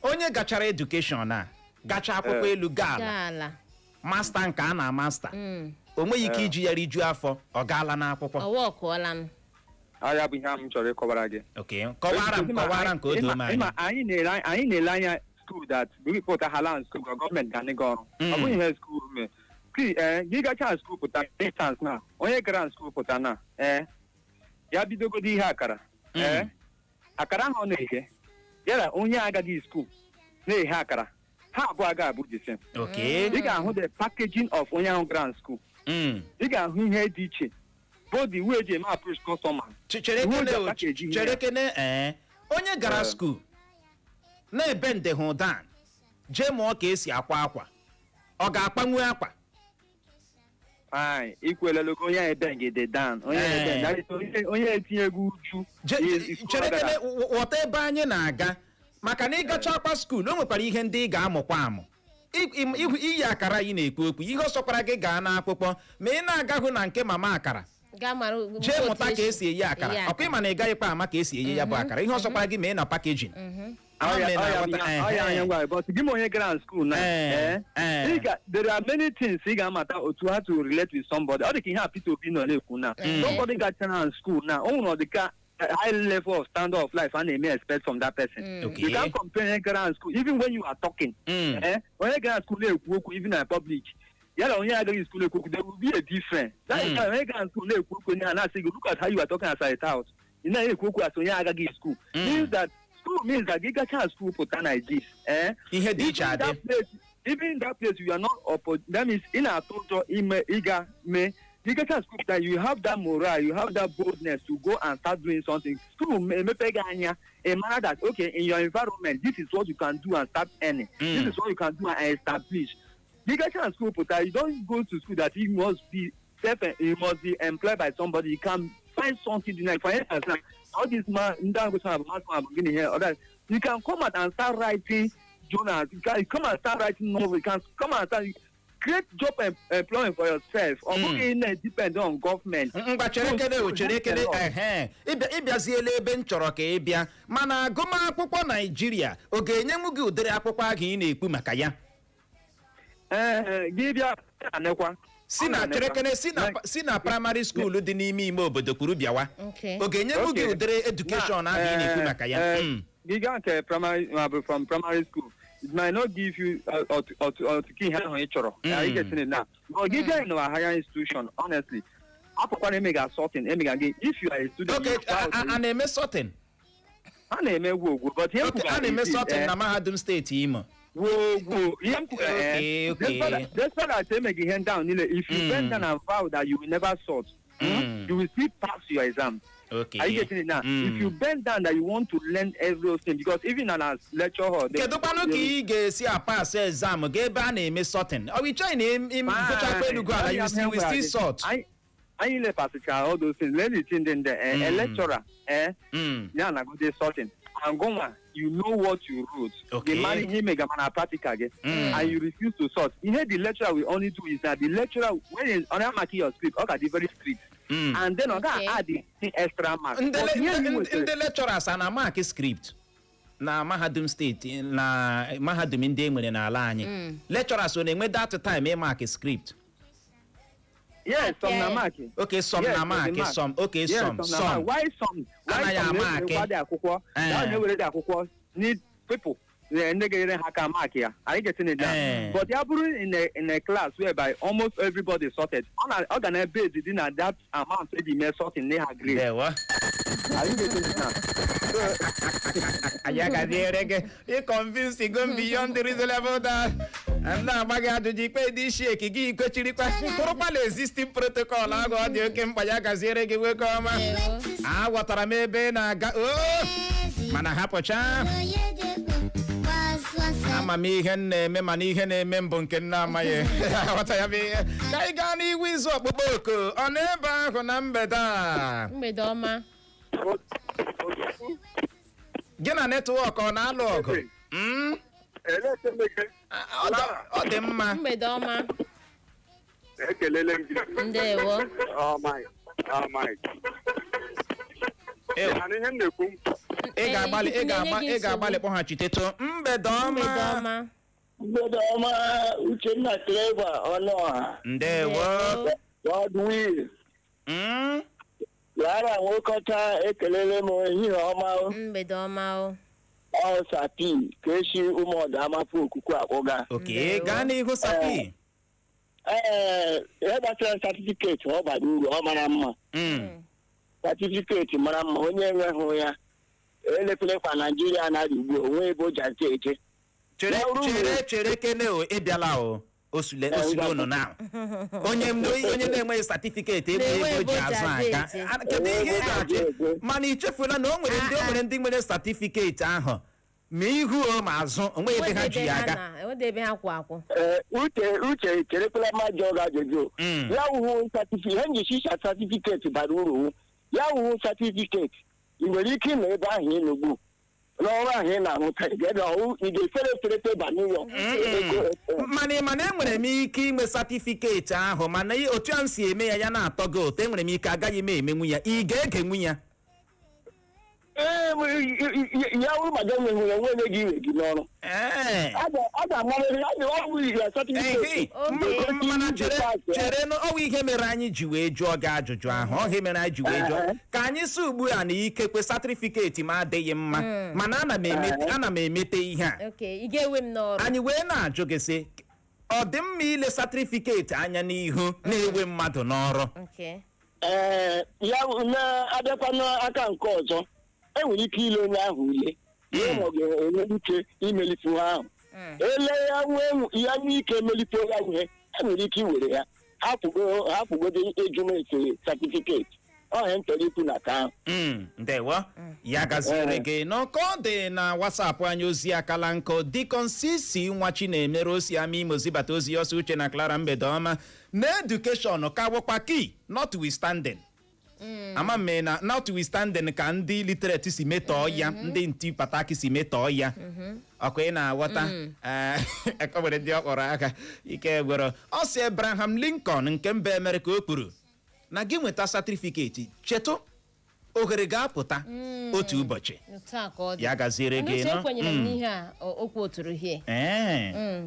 Onye gachara education a, gacha akwụkwọ elu, gaa ala, Gaala. master nke a na master, o nweghị ike iji ya rijuo afọ, ọ gaala n'akwụkwọ. Ọwa ọkụọla m. Ọ ya bụ ihe ahụ m chọrọ ịkọwara gị. Ok, kọwara m, kọwara m ka o doo m anya. Ịma, anyị na-ele anya school that pụta hala school, gọọmenti ga-anị gị ọrụ. Ọ bụghị ihe school mee. See, gị gacha school pụta, instance na onye gara school pụta na ya bidogodi ihe akara, akara ahụ ọ na-eghe ya na onye agaghị school na-eghe akara, ha abụọ agaghị abụ the same. Ị ga-ahụ the packaging of onye ahụ gara school. Ị ga-ahụ ihe dị iche, both the way eji eme approach customer. Chere Iwu kene ji o. package ihe Chere ya. kene. Ee, onye gara school na-ebe nde dan jee mụọ ka esi akwa akwa, ọ ga-akpanwu akwa? Fine, ikwelelu onye ebe ngede dan onye ebe that is onye etinye ego uju. Chere kene, ghọta ebe anyị na-aga, maka na ịgacha akwa school, o nwekwara ihe ndị ị ga-amụkwa amụ. Iyi akara anyị na-ekwu okwu, ihe ọ sọkwara gị gaa n'akwụkwọ, ma ị na-agahụ na nke mama akara gaa mara jee mụta ka esi eyi akara, ọkwa ịma na ị gaghịkwa ama ka esi eye ya bụ akara, ihe ọ sọkwara gị ma ị na packaging. Ama m na ị na-aghọta. Ọya anya ngwa, but gị ma onye gara school na there are many things ị ga-amata otu how to relate with somebody. Ọ dị ka ihe a Peter Obi nọ na-ekwu na somebody gachara na school na o nwere ọ dị ka high level of standard of life a na-eme expect from that person. You can't compare onye gara school, even when you are talking, onye gara school na-ekwu okwu even na public, ya na onye agaghị school na-ekwu okwu, there will be a difference. That is why onye gara school na-ekwu okwu, onye a na-asị gị, "Look at how you are talking as a tout." Ị na-ekwu okwu as onye agaghị school. Means that school means that gị gacha school pụta na this, Ihe dị iche even adị. that place, even in that place you are not that means ị na-atụ ụjọ ime ịga mee. Gị gacha school pụta, you have that morale, you have that boldness to go and start doing something. School emepe gị anya, ị mara that okay, in your environment, this is what you can do and start earning. This is what you can do and establish. Gị gacha school pụta, you don't go to school that you must be self, you must be employed by somebody. You can find something to like, for instance now, all this man ndị ahụ gụchara bụ mass bụ gịnị ihe other, you can come out and start writing journals, you can come and start writing novels, you can come and start create job employment for yourself. Ọ bụghị na-depend on government. Ngwa, chere kene o, chere kene. Ehe, ịbịa, ịbịaziela ebe m chọrọ ka ị bịa. Mana agụmakwụkwọ Naijiria, ọ ga-enyenwu gị ụdịrị akwụkwọ ahụ ị na-ekwu maka ya? Ee, gị bịa anekwa. Si na, chere kene, si na primary school dị n'ime ime obodo kwuru bịawa, ọ ga-enyenwu gị ụdịrị education ahụ ị na-ekwu maka ya? Gị gaa nke primary ma bụ from primary school, it might not give you ọtụtụ ihe ahụ ị chọrọ. Ị ga-esi na, but gị gaa in our higher institution, honestly, apụkwana emega sorting emega gị if you are a student. Okay, a na-eme sorting? A na-eme gwogwo, but ihe m Okay, a na-eme sorting na mahadum steeti Imo? Gwogwo, ihe m kwuru, despite that emeghị ihe ndị ahụ niile, if you bend down and vow that you will never sort, you will still pass your exam. Are you getting it now? If you bend down that you want to learn everything, because even in our lecture hall, Kedụkwanụ ka ị ga-esi apass exam ga ebe a na-eme sorting? Ọ bụ ịchọghị na gụchakwa elugo ala, you still will still sort? Anyị lepasịchara all those things. Let the thing in there. A lecturer, ya na go dey sorting. And go you know what you wrote. The man ihe mega mana practical gị. And you refuse to sort. Ihe the lecturer will only do is that the lecturer, when he on marking your script, ọ ga-dị very strict. And then ọ ga-add the extra mark. Ndị But ihe anyị nwetara- ndị lecturers a na-amark script na mahadum steeti, na mahadum ndị e nwere n'ala anyị, lecturers ọ na-enwe that time ịmark script? Yes, some na mark. Okay, some Yes, na some mark, dey mark. some, okay, Yes, some some na some mark. Why some? Why Anaghị some amark. na-ewerekwa dị akwụkwọ? Eh. That na-ewere dị akwụkwọ need people. Ndị ga-enyere ha aka mark ya. Are you getting it now? Eh. But ya bụrụ in a class whereby almost everybody sorted, ọ ga na base dị na that amount eji mee sorting na ha grade. Ndewo. Are you getting it now? Anyị agaziere gị. Ị convince go beyond the reasonable doubt. M na-agba gị ajụjụ ikpe dị isi eki gị ikwechirikwa tụrụkwala existing protocol ahụ. Ọ dị oke mkpa. Ya gaziere gị, nwoke ọma. Aghọtara m ebe ị na-aga o, mana hapụcha amamihe m na-eme, mana ihe na-eme mbụ nke m na-amaghị aghọta ya bụ ihe. Ka anyị gaa n'iwu izu ọkpụkpọ oku ọ nọ ebe ahụ na mgbede a. Mgbede ọma. Gị na network ọ na-alụ ọgụ? Ọ dị mma. Mgbede ọma. Ekelele m gị. Ndewo. Oh my, oh my. Ew. Mana ihe m na-ekwu Ị ga-agbalị, ị ga-agba, na-enye gị ị ga-agbalị kpọghachitetu. Mgbede ọma. Mgbede ọma. Mgbede ọma, Uchenna Clever Ọnụọha. Ndewo. Godwill. Lara nwekọta, ekelele m, ehihie ọma. Mgbede ọma o. Ọ Sapi ka esi Ụmụọda Amapụ Okuku akpụga. Oke. Ndewo. Gaa n'ihu, Sapi. Ee, ihe gbasara certificate, ọ bara uru, ọ mara mma. Certificate mara mma. Onye enweghị ya, elekwelekwa Naijiria na-adị ugbu a, onwe ebe o ji aja eje. Chere. Ya uru. Chere, chere kene o, ịbịala o, osule osule unu na onye na-enweghị certificate ebe Na-enwe ego ji azụ aga. eje. Ah, kedu ihe ị na-achị? Eje. Mana ị chefula na o nwere ndị nwere certificate ahụ, ma ihu o ma azụ, onweghị ebe ha ji ya aga. Enwede ebe ha kwụ akwụ. Ee, Uche, Uche, cherekwala mmadụ ọ ga-ajụjụ. Ya wuhu certificate, ihe njishisha certificate bara uru wu. Ya wuhu certificate, ị nwere ike ịnọ ebe ahụ ị nọgbu n'ọrụ ahụ ị na-arụta, ị ga-ebe ọwụ ị ga-efere eferefe ba n'ụlọ ego. Mana ị mana enwere m ike inwe certificate ahụ, mana otu a m si eme ya, ya na-atọ gị ụtọ, enwere m ike agaghị m emenwu ya, ị ga-egenwu ya. Ee, ya wuru maka enweghị ya, nwere gị iwe gị n'ọrụ. Ee. A ga-amarịrị a ga-ọbụ ya certificate. Ehe, mana chere, chere nụ, ọwụ ihe mere anyị ji wee jụọ gị ajụjụ ahụ, ọ ihe mere anyị ji wee jụọ ka anyị si ugbu a na ikekwe certificate m adịghị mma, mana ana m emete ihe a. Ok, ị ga-ewe m n'ọrụ. Anyị wee na-ajụ gị sị, ọ dị mma ile certificate anya n'ihu na-ewe mmadụ n'ọrụ? Ok. Ee, ya na-abịakwa n'aka nke ọzọ, enwere ike ile onye ahụ ule ihe ma ọ ga-enwe ike imelite ihe ahụ. Ele ya nwee ya nwee ike melite ya ihe, enwere ike iwere ya hapụgodo ejumete certificate. Ọhịa m chọrọ ikwu na ka ahụ. Ndewo, ya gaziere gị n'ọkọ dị na WhatsApp anyị. Ozi akala nkụ dịkọnsisi nwa Chinemere osi ama Imo zibata ozi ọsọ. Uche na Clara, mgbede ọma. Na education ka wụkwa key, notwithstanding, ama m na notwithstanding ka ndị literate si metọọ ya, ndị nti pataki si metọọ ya ọkwa. Ị na-aghọta? Ee, o nwere ndị ọ kpọrọ aka ike gwere. Ọ sị Abraham Lincoln nke mba Amerịka o kwuru na gị nweta certificate, chetụ ohere ga-apụta otu ụbọchị. Otu a ka ọ dị. Ya gaziere gị. Uche, nọ ekwenyere m n'ihe a okwu oturu hie. Ee.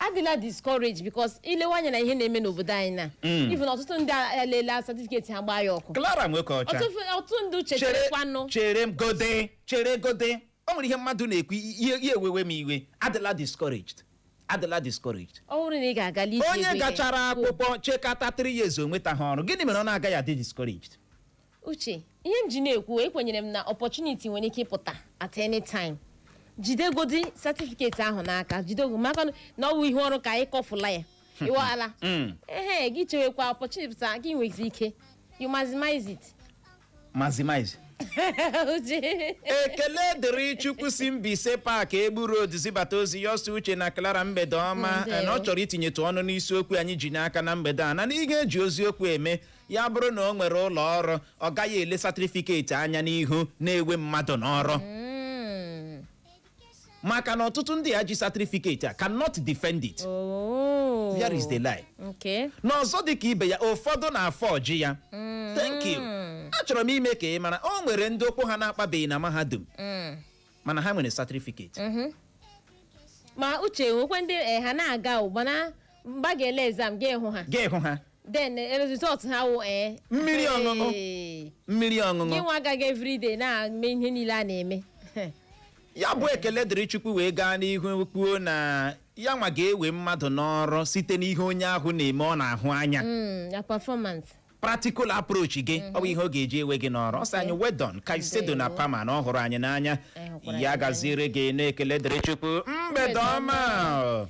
Adịla discourage, because ilewe anya na ihe na-eme n'obodo anyị na even ọtụtụ ndị elela certificate ha gbaa ya ọkụ. Clara nwoke ọcha. Ọtụtụ ndị uche Chere. cherekwanụ. Chere m gode, chere gode. O nwere ihe mmadụ na-ekwu, ihe ewewe m iwe. Adịla discouraged, adịla discouraged. Ọ bụrụ na ị ga-aga ije Onye ego gachara akwụkwọ chekata 3 years o nwetaghị ọrụ, gịnị mere ọ na-agaghị adị discouraged? Uche, ihe m ji na-ekwu, ekwenyere m na opportunity nwere ike ịpụta at any time. Jidegodi certificate ahụ n'aka, jidego maka na ọ bụ ihe ọrụ ka anyị kọfụla ya ịwala. Ehe, gị chewekwa opportunity pụta, gị nwezi ike, you maximize it. Maximize. Uche. Ekele dịrị Chukwu. Si Mbaise Park Egbu Road zibata ozi ya ọsọ. Uche na Clara, mgbede ọma. Ndewo. Na ọ chọrọ itinyetụ ọnụ n'isiokwu anyị ji n'aka na mgbede a, na n'ihe eji oziokwu eme ya bụrụ na o nwere ụlọ ọrụ, ọ gaghị ele certificate anya n'ihu na-ewe mmadụ n'ọrụ, maka na ọtụtụ ndị a ji certificate a cannot defend it. Oh. There is the lie. N'ọzọ dị ka ibe ya, ụfọdụ na-afọ ọjị ya. Thank you. Achọrọ m ime ka ị mara, o nwere ndị ụkwụ ha na-akpabeghị na mahadum, mana ha nwere certificate. Ma Uche, nwekwe ndị ha na-aga o, mana mgba ga-ele exam ga-ehụ ha. Ga-ịhụ ha. Then result ha wụ Mmiri ọṅụṅụ. Mmiri Gị ọṅụṅụ. nwa agaghị everyday na-eme ihe niile a na-eme. Ya bụ ekele dịrị Chukwu wee gaa n'ihu kwuo na ya nwa ga-ewe mmadụ n'ọrụ site n'ihe onye ahụ na-eme, ọ na-ahụ anya. Ya performance. Practical approach gị, ọ bụ ihe ọ ga-eji ewe gị n'ọrụ. Ọ sị anyị wedon Caicedo na Ndewo. Palmer na ọ hụrụ anyị n'anya. Anyị hụkwara Ya gị. gaziere gị na-ekele dịrị Chukwu. Mgbede ọma.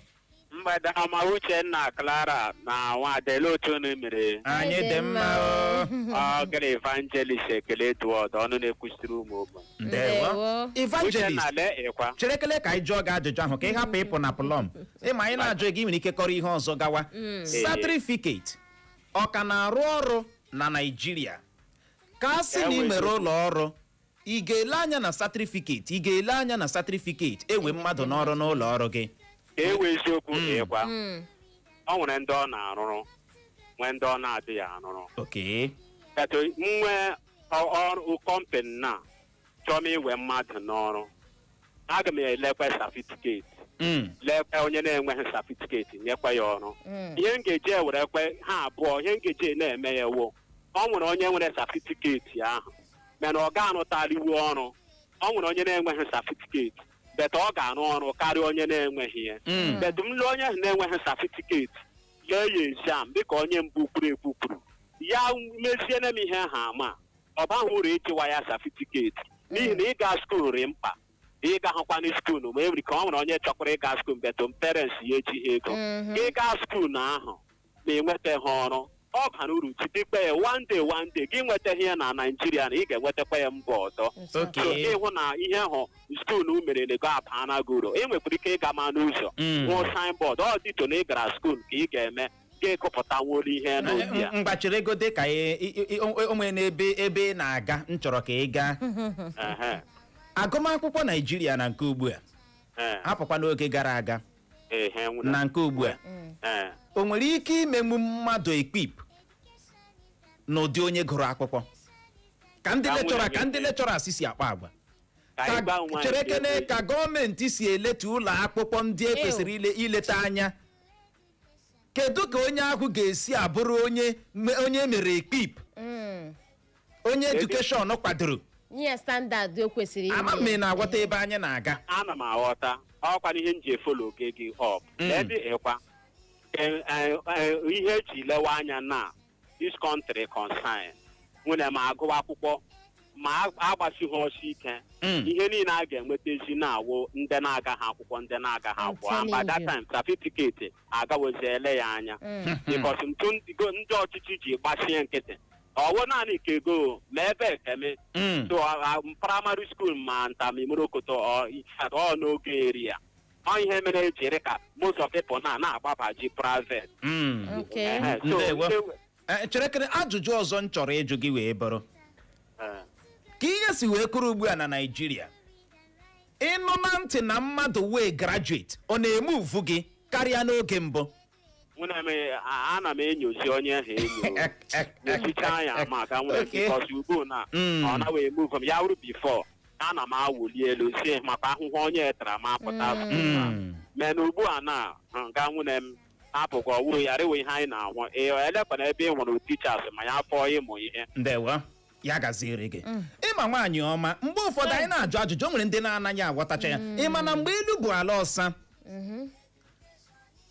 Mgbede ọma, Uchenna, Clara na Nwadele, otu unu mere? Anyị dị mma o. Ọ gara Evangelist Ekele Edward, ọnụ na-ekwusiri ụmụ ogbenye. Ndewo. Ndewo. Evangelist. Uchenna, lee ịkwa. Cherekele ka anyị jụọ gị ajụjụ ahụ ka ị hapụ ịpụ na plọm. Ịma anyị na-ajụ gị, nwere ike kọrọ ihe ọzọ gawa. Certificate ọ ka na-arụ ọrụ na Naịjirịa? Ka a sị na ị nwere ụlọ ọrụ, ị ga-ele anya na certificate, ị ga-ele anya na certificate ewe mmadụ n'ọrụ n'ụlọ ọrụ gị? Ka ewe eziokwu, ịkwa, ọ nwere ndị ọ na-arụrụ, nwee ndị ọ na-adịghị arụrụ. Etu nwee ọrụ company na chọọ m iwe mmadụ n'ọrụ, aga m elekwa certificate, lekwa onye na-enweghị certificate, nyekwa ya ọrụ. Ihe m ga-eji ewerekwe ha abụọ, ihe m ga-eji na-eme ya wo, ọ nwere onye nwere certificate ahụ mana ọ ga-arụtaliwu ọrụ. Ọ nwere onye na-enweghị certificate, but ọ ga-arụ ọrụ karịa onye na-enweghị ya. But m lee onye ahụ na-enweghị certificate, lee ya exam dịka onye mbụ kwuru ekwu kwuru ya, meziene m ihe ahụ ama ọ baghị uru ịchịwa ya certificate, n'ihi na ịga school rị mkpa. Ịga hụkwanụ school ma enwere ka ọ nwere onye chọkwara ịga school, but parents ya ejighị ego. Ịga school ahụ ma enwetaghị ọrụ, ọ bara uru jidekwa ya. One day, one day, gị nwetaghị ya na Naijiria na ị ga-enwetakwa ya mba ọzọ. So ịhụ na ihe ahụ school mere na ego abana gị uru. Ị nwekwara ike ịga ma n'ụzọ hụ signboard, ọ dịtụ na ị gara school ka ị ga-eme ga-ekụpụta nwere ihe n'obi ya. Mgbachiri ego dị ka o nwere n'ebe ebe ị na-aga, m chọrọ ka ị gaa. Agụmakwụkwọ Naijiria na nke ugbu a, hapụkwa n'oge gara aga, na nke ugbu a, o nwere ike imenwu mmadụ equip n'ụdị onye gụrụ akwụkwọ ka ndị Ka lecturer nwunye ka ndị gị. lecturers si akpa agwa, Ka anyị gwa onwe anyị chere kene, eziokwu. ka gọọmenti si eletu ụlọ akwụkwọ ndị e kwesịrị ileta anya, kedu ka onye ahụ ga-esi abụrụ onye onye mere equip, onye education kwadoro? Nye ya standard o kwesịrị ime. Ama m ị na-aghọta ebe anyị na-aga. Ana m aghọta. Ọkwa ihe m ji efollow oge gị up. Ebe ịkwa ihe eji lewe anya na this country concern nwere ma agụwa akwụkwọ ma agbasighị ọsọ ike, ihe niile a ga-enwetazi na-awụ ndị na-agaghị akwụkwọ, ndị na-agaghị akwụkwọ. I'm And by that telling time certificate agawozi ele ya anya, because ntụ ndị ọchịchị ji gbasie nkịtị, ọwụ naanị ka ego ma ebe ekeme. So primary school ma ntamimorokoto ọ n'oge eri ya, ọ ihe mere ejiri ka most of people na na-agbabaji private. Ehe, so Ndewo. Chere kene, ajụjụ ọzọ m chọrọ ịjụ gị wee bụrụ, ka ihe si wee kụrụ ugbu a na Naịjirịa, ịnụ na ntị na mmadụ wee graduate, ọ na-eme uvu gị karịa n'oge mbụ? Nwunye m, ana m enyozi onye ahụ enyo, nyochicha ya maka nwere, because ugbu na ọ naghị emove m ya wuru before ana m awụli elu si maka ahụhụ onye tara m apụta. Mana ugbu a na nga nwunye m apụkwa ọwụ ya rịwa ihe anyị na-ahụ, ee, elekwana ebe ị hụrụ teachers ma ya fọọ ịmụ ihe. Ndewo, ya gaziere gị. Ịma nwaanyị ọma, mgbe ụfọdụ anyị na-ajụ ajụjụ, o nwere ndị na-anaghị aghọtacha ya. Ịma na mgbe elu bụ ala ọsa,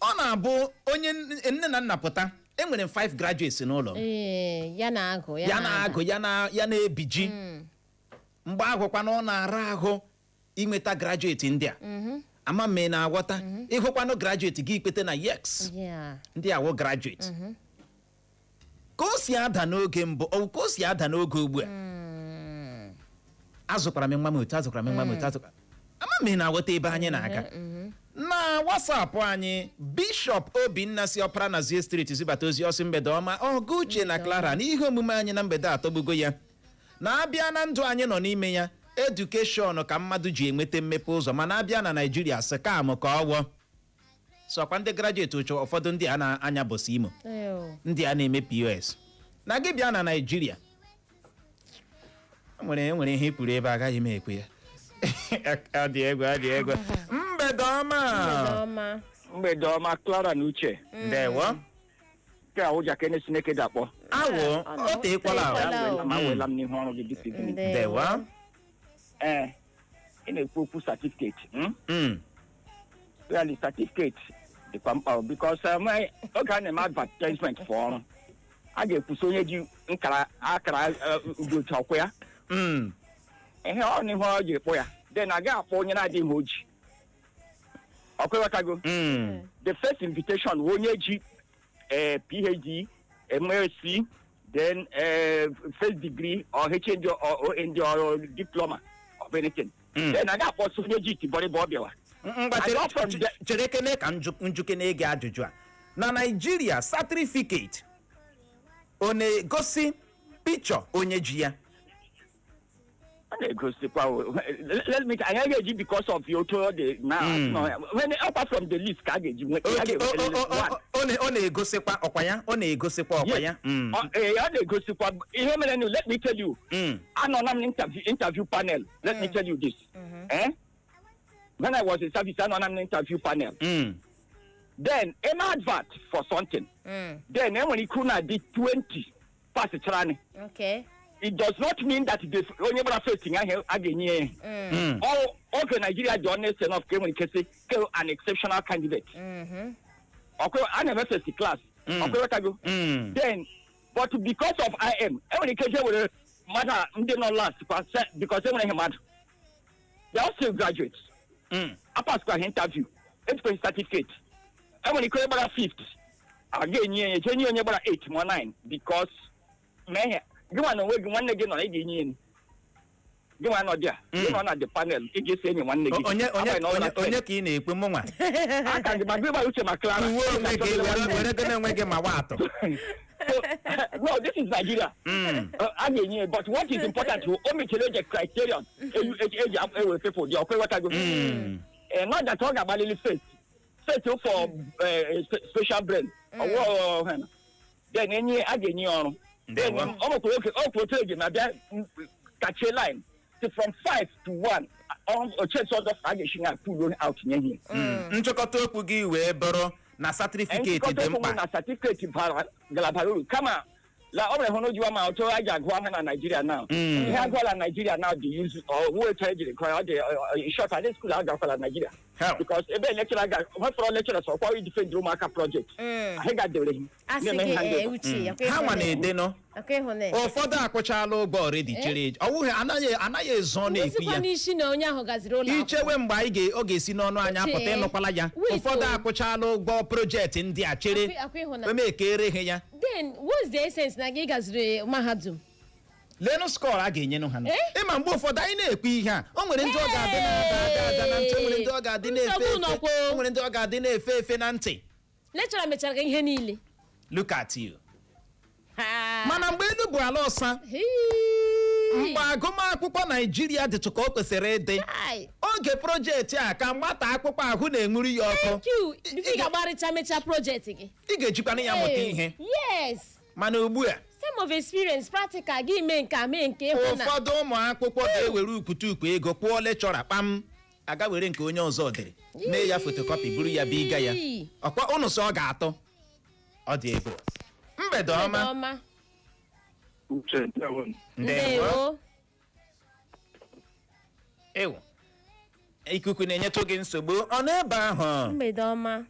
ọ na-abụ onye nne na nna pụta, enwere m 5 graduates n'ụlọ m. Ee, ya na-agụ. Ya na-agụ, ya na ya na-ebiji. Mgbe ahụkwana ọ na-ara ahụ inweta graduate ndị a. Ama m ị na-aghọta. Ịhụkwanụ graduate gị, ikpete na yes, ndị awụ graduate. Ka o si ada n'oge mbụ, ọ bụ ka o si ada n'oge ugbu a? Azụkwara m nwa m otu, azụkwara m nwa m otu, azụkwara. Ama m ị na-aghọta ebe anyị na-aga. Na WhatsApp anyị, Bishọp Obinna si Ọpara na Zie Street zibata ozi, ọsị mgbede ọma, ọgụ Uche na Clara, n'ihe omume anyị na mgbede atọgbugo ya. Na-abịa na ndụ anyị nọ n'ime ya, education ka mmadụ ji enweta mmepe ụzọ, mana abịa na Naijiria, scam ka ọwọ sọkwa ndị graduate ụchọ. Ụfọdụ ndị a na-anya bọsị Imo, Ew. ndị a na-eme POS na gị bịa na Naijiria, enwere ihe i kwuru ebe agaghị m ekwe ya. Ọ dị egwu, ọ dị egwu. Mgbede ọma. Mgbede ọma. Mgbede ọma, Clara na Uche. Ndewo. Nke a ụja kene Chineke dakpọ. Awụ o teekwala ahụ. Teekwala. Ma wela m n'ihu ọrụ gị this evening. Ndewo. Ee, Ị na-ekwu okwu certificate. Really, certificate dịkwa mkpa o, because oge a na-eme advertisement for ọrụ, a ga-ekwusi onye ji nkara akara ugochi ọkwụ ya. Ihe ọ n'ihe ọ ji ekpọ ya, then a gaghị akpọ onye na-adịghị oji ọkwa, ịghọtago? Mm. The first invitation wụ onye ji PhD, MSc, then first degree or HND or OND or diploma of anything. Then a ga-akpọsị onye ji itibọrịba ọ bịawa. Ngwa, I chere. got from Chere kene ka njukene gị ajụjụ a. Na Naijiria, certificate ọ na-egosi picture onye ji ya? Ọ na-egosikwa o. Let me, anyị ga-eji because of otu ọ dị na no, when apart from the list ka a ga-eji nwe a Okay, ga-enwe one. ọ na-egosikwa ọkwa ya, ọ na-egosikwa ọkwa ya. Ọ na-egosikwa ihe mere nụ. Let me tell you, anọ na m interview panel. Let me tell you this, eh? When I was in service, anọ na m interview panel. Then eme advert for something, then enwere ike na dị 20 pass chara. It does not mean that the onye gbara first ahụ a ga-enye ya. Oge Nigeria dị honest enough ka enwere ike sị ke an exceptional candidate. Ọkwa a na-eme first class. Ọkwa ịghọtago? Mm. Then, but because of im enwere ike je were mmadụ a ndị nọ last kwa because enwere ihe mmadụ, they are still graduates. Apaskwa ha interview, etukwe certificate. Enwere ike onye gbara fifth a ga-enye ya, eje nye onye gbara 8 ma 9, because mee ihe gị nwa na onwe gị, nwanne gị nọ, ị ga-enye ya. Gị nwa nọ dị a, gị nọ na the panel, ị ga-esi enyi nwanne gị. Onye onye Agbanyeghị na ọ onye gbara 10. Onye ka ị na-ekwe, mụ nwa? Aka gị ma gị gbara uche ma Clara. Uwe onwe gị, were gị na onwe gị ma wa atụ. So, no, this is Nigeria. A ga-enye ya, but what is important bụ o mechere eji criterion eji ewe people dị ọkwa, ịghọtago? Mm. Not that ọ ga-agbalili first for special brain ọwụ, then enye a ga-enye ya ọrụ. Then Ndewo. ọ nwekwara oge ọ kwuru otu eji ma bịa kachie line si from 5 to 1 ochesi ọzọ a ga-esi na pull out nye ihe. Nchịkọta okwu gị wee bụrụ na certificate Nchịkọta dị okwu m mkpa. Na certificate bara galabara uru, kama la ọ nwere hụ n'ojiwa ma otu a ji agụ ahụ na Nigeria now. Ihe agụala Nigeria now dị use ọ etu ejiri gụọ ya, ọ dị short adị school agakwala Nigeria. Hell. Because ebe lecturer ga nwefọrọ lecturers ọkwa idefend ụmụaka project anyị ga-dewere Asị na-eme gị ihe ndị ee ọzọ. uche ya. Ha nwa na-edenụ. Akwa ịhụnanya. Ụfọdụ akwụchala ụgwọ already, chere ọ wụghị anaghị ezo na-ekwu Ngosikwa ya. n'isi na onye ahụ gaziri ụlọ akwụkwọ. Ichewe mgbe anyị ọ ga-esi n'ọnụ anyị apụta. Uche, Ịnụkwala ya? wait Ụfọdụ o. akwụchala ụgwọ project ndị a, chere. Akwa ịhụnanya. Emekere ha ya. Then what's the essence na gị gaziri mahadum? Leenụ score a ga-enyenụ ha nụ. Eh? Ịma mgbe ụfọdụ anyị na-ekwu ihe a, o nwere ndị ọ ga-adị na-ada ada ada na ntị, o nwere ndị ọ ga-adị na-efe Nsogbu efe, nọkwa o. o nwere ndị ọ ga-adị na-efe efe na ntị. Lecturer mechara gị ihe niile. Look at you. Ha. Mana mgbe elu bụ ala ọsa, Hii. mgbe agụmakwụkwọ Naijiria dịtụ ka o kwesịrị ịdị, Ai. oge project a ka nwata akwụkwọ ahụ na-enwuru ya ọkụ. Thank you. Before ị ga-agbarịcha mechaa project gị, ị ga-ejikwana ya mụta ihe. Yes. Mana ugbu a, Same of experience practical gị mee nke a, mee nke ịhụ na ụfọdụ ụmụ akwụkwọ ga-ewere ukwutukwu ego kwụọ lecturer kpam, aga were nke onye ọzọ dịrị mee ya photocopy, buru ya biga ya. Ọkwa ụnụ sọ ọ ga-atọ, ọ dị egwu. Mgbede ọma. Ọma. Uche, ndewo. Ndewo. Ewu, ikuku na-enyetụ gị nsogbu, ọ n'ebe ahụ? Mgbede ọma.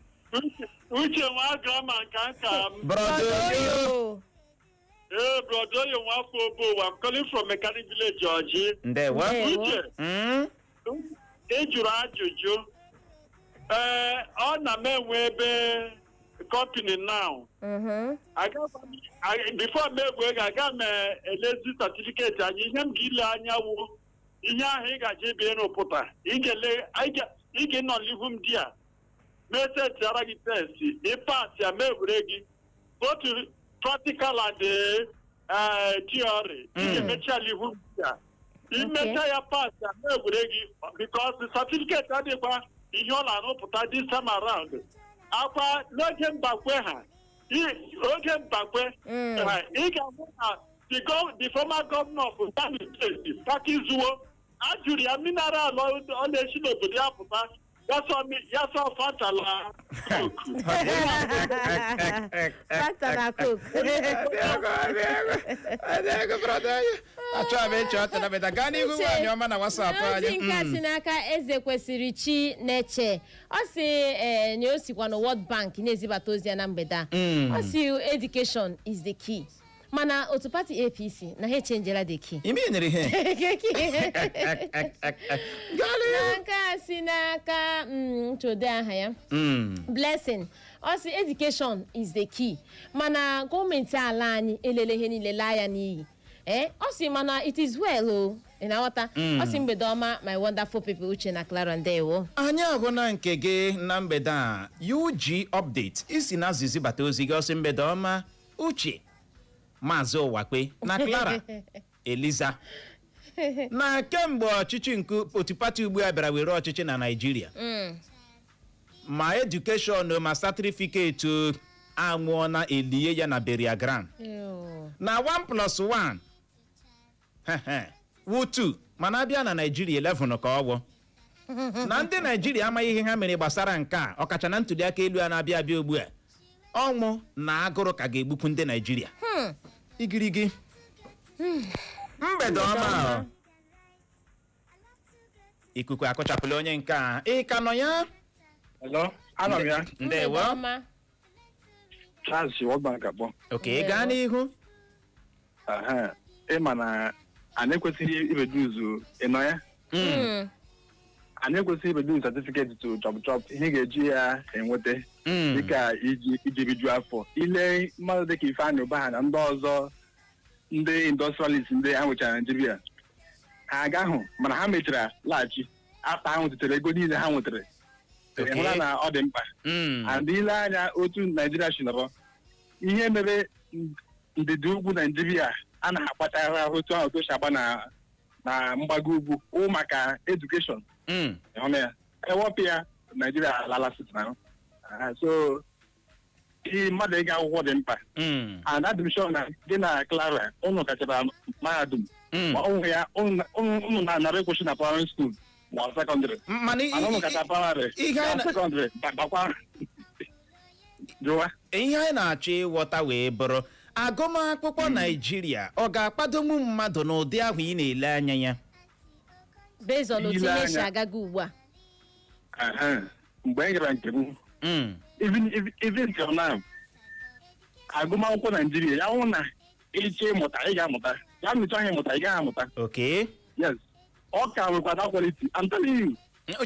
Uche nwa grama nka nka m. Brother. Ee, brother Oyo nwa afọ Obo. I'm calling from Mechanic Village, Ọjị. Ndewo. Ndewo. Uche, ị jụrụ ajụjụ. Ee, ọ na m enwe ebe company now. Before m egwu ego, aga m elezi certificate anyị. Ihe m ga-ile anya wụ ihe ahụ ị gaje ebe ịrụpụta. Ị ga-enọ n'ihu m di a mee setiara gị test, ị pass ya, ma ewere gị both practical and theory. Ị ga-emecha n'ihu m di a, imecha ya, pass ya, ma ewere gị, because certificate adịkwa ihe ọ na-arụpụta this time around. Akwa n'oge mbakwe ha, oge mbakwe ha, ị ga-ahụ na the former governor of Kano State, Pakizuo, a jụrụ ya mineral ọ na-esi n'obodo ya pụta. Ya sọ Fanta la Coke. Fanta na Coke. Achọghị m ịchọ ọtị na beta. Gaa n'ihu, nwaanyị ọma, na WhatsApp Ozi anyị. nke a si n'aka Eze Kwesịrị Chi na-eche. Ọ si ee na o sikwa na World Bank na-ezibata ozi ya na mgbede a. Ọ si education is the key, mana otu pati APC na ha echenjela the key. Ime nyere ihe. Gaa n'ihu. Na nke a si n'aka nchode aha ya Blessing. Ọ sị education is the key, mana gọọmenti ala anyị elele ihe niile laa ya n'iyi. Ee, ọ sị mana it is well o. Ị na-aghọta? Ọ sị mgbede ọma, my wonderful people, Uche na Clara, ndewo. Anyị ahụ na nke gị na mgbede a. UG update isi na azịzi bata ozi gị. Ọsị mgbede ọma, Uche, Maazị Ụwakwe na Clara Eliza, na kemgbe ọchịchị nke otu pati ugbu a bịara were ọchịchị na Naịjirịa, ma education ma certificate anwụọ na elie ya na burial ground, na 1 plus 1 wụ 2, mana abịa na Naijiria 11 ka ọ gwụ, na ndị Naijiria amaghị ihe ha mere gbasara nke a, ọkacha na ntuli aka elu a na-abịa abịa ugbu a. Ọnwụ na agụrụ ka ga-egbukwu ndị Naijiria igirigi. Mgbede ọma o. Ikuku akụchapụla onye nke a. Ị ka nọ ya? Hello, anọ m ya. Ndewo. Mgbede ọma. Charles si World Bank akpọ. Oke, gaa n'ihu. Aha, ịma na anyị ekwesịghị ireduce, ị nọ ya? Mm. Anyị ekwesịghị ireduce certificate to chop chop ihe ị ga-eji ya enweta dịka iji rijuo afọ. Ile mmadụ dịka Ifeanyị Ụba ha na ndị ọzọ, ndị industrialist ndị ha nwechara Naijiria, ha agahụ, mana ha mechara laghachi after ha nwetara ego niile ha nwetara. Ị hụla na ọ dị mkpa? And ile anya otu Naijiria si nọrọ, ihe mere ndịda ugwu Naijiria anaghị akpachara ahụ otu ahụ otu o si agba na mgbago ugwu wụ maka education. Ịhụ ya, ewepụ ya, Naijiria alala site na. So ihe mmadụ ịga akwụkwọ dị mkpa. And adị m sure na gị na Clara ụnụ kachara mahadum. Ma ụmụ ya ụnụ na-anara ịkwụsị na primary school ma ọ secondary. Mana mana ụnụ kacha primary ihe anyị na secondary bakwa jụwa. Ihe anyị na-achọ ịghọta wee bụrụ, agụmakwụkwọ Naijiria ọ ga-akpadonwu mmadụ n'ụdị ahụ ị na-ele anya ya? Based on otu Ile ihe si anya. agaga ugbu a. Aha. Mgbe m gara nke m, even till now, agụmakwụkwọ Naijiria ya hụ na ịchọ ịmụta, ị ga-amụta ya, ma ịchọghị ịmụta, ị gaghị amụta. Yes, ọ ka nwekwa that quality, I'm telling you.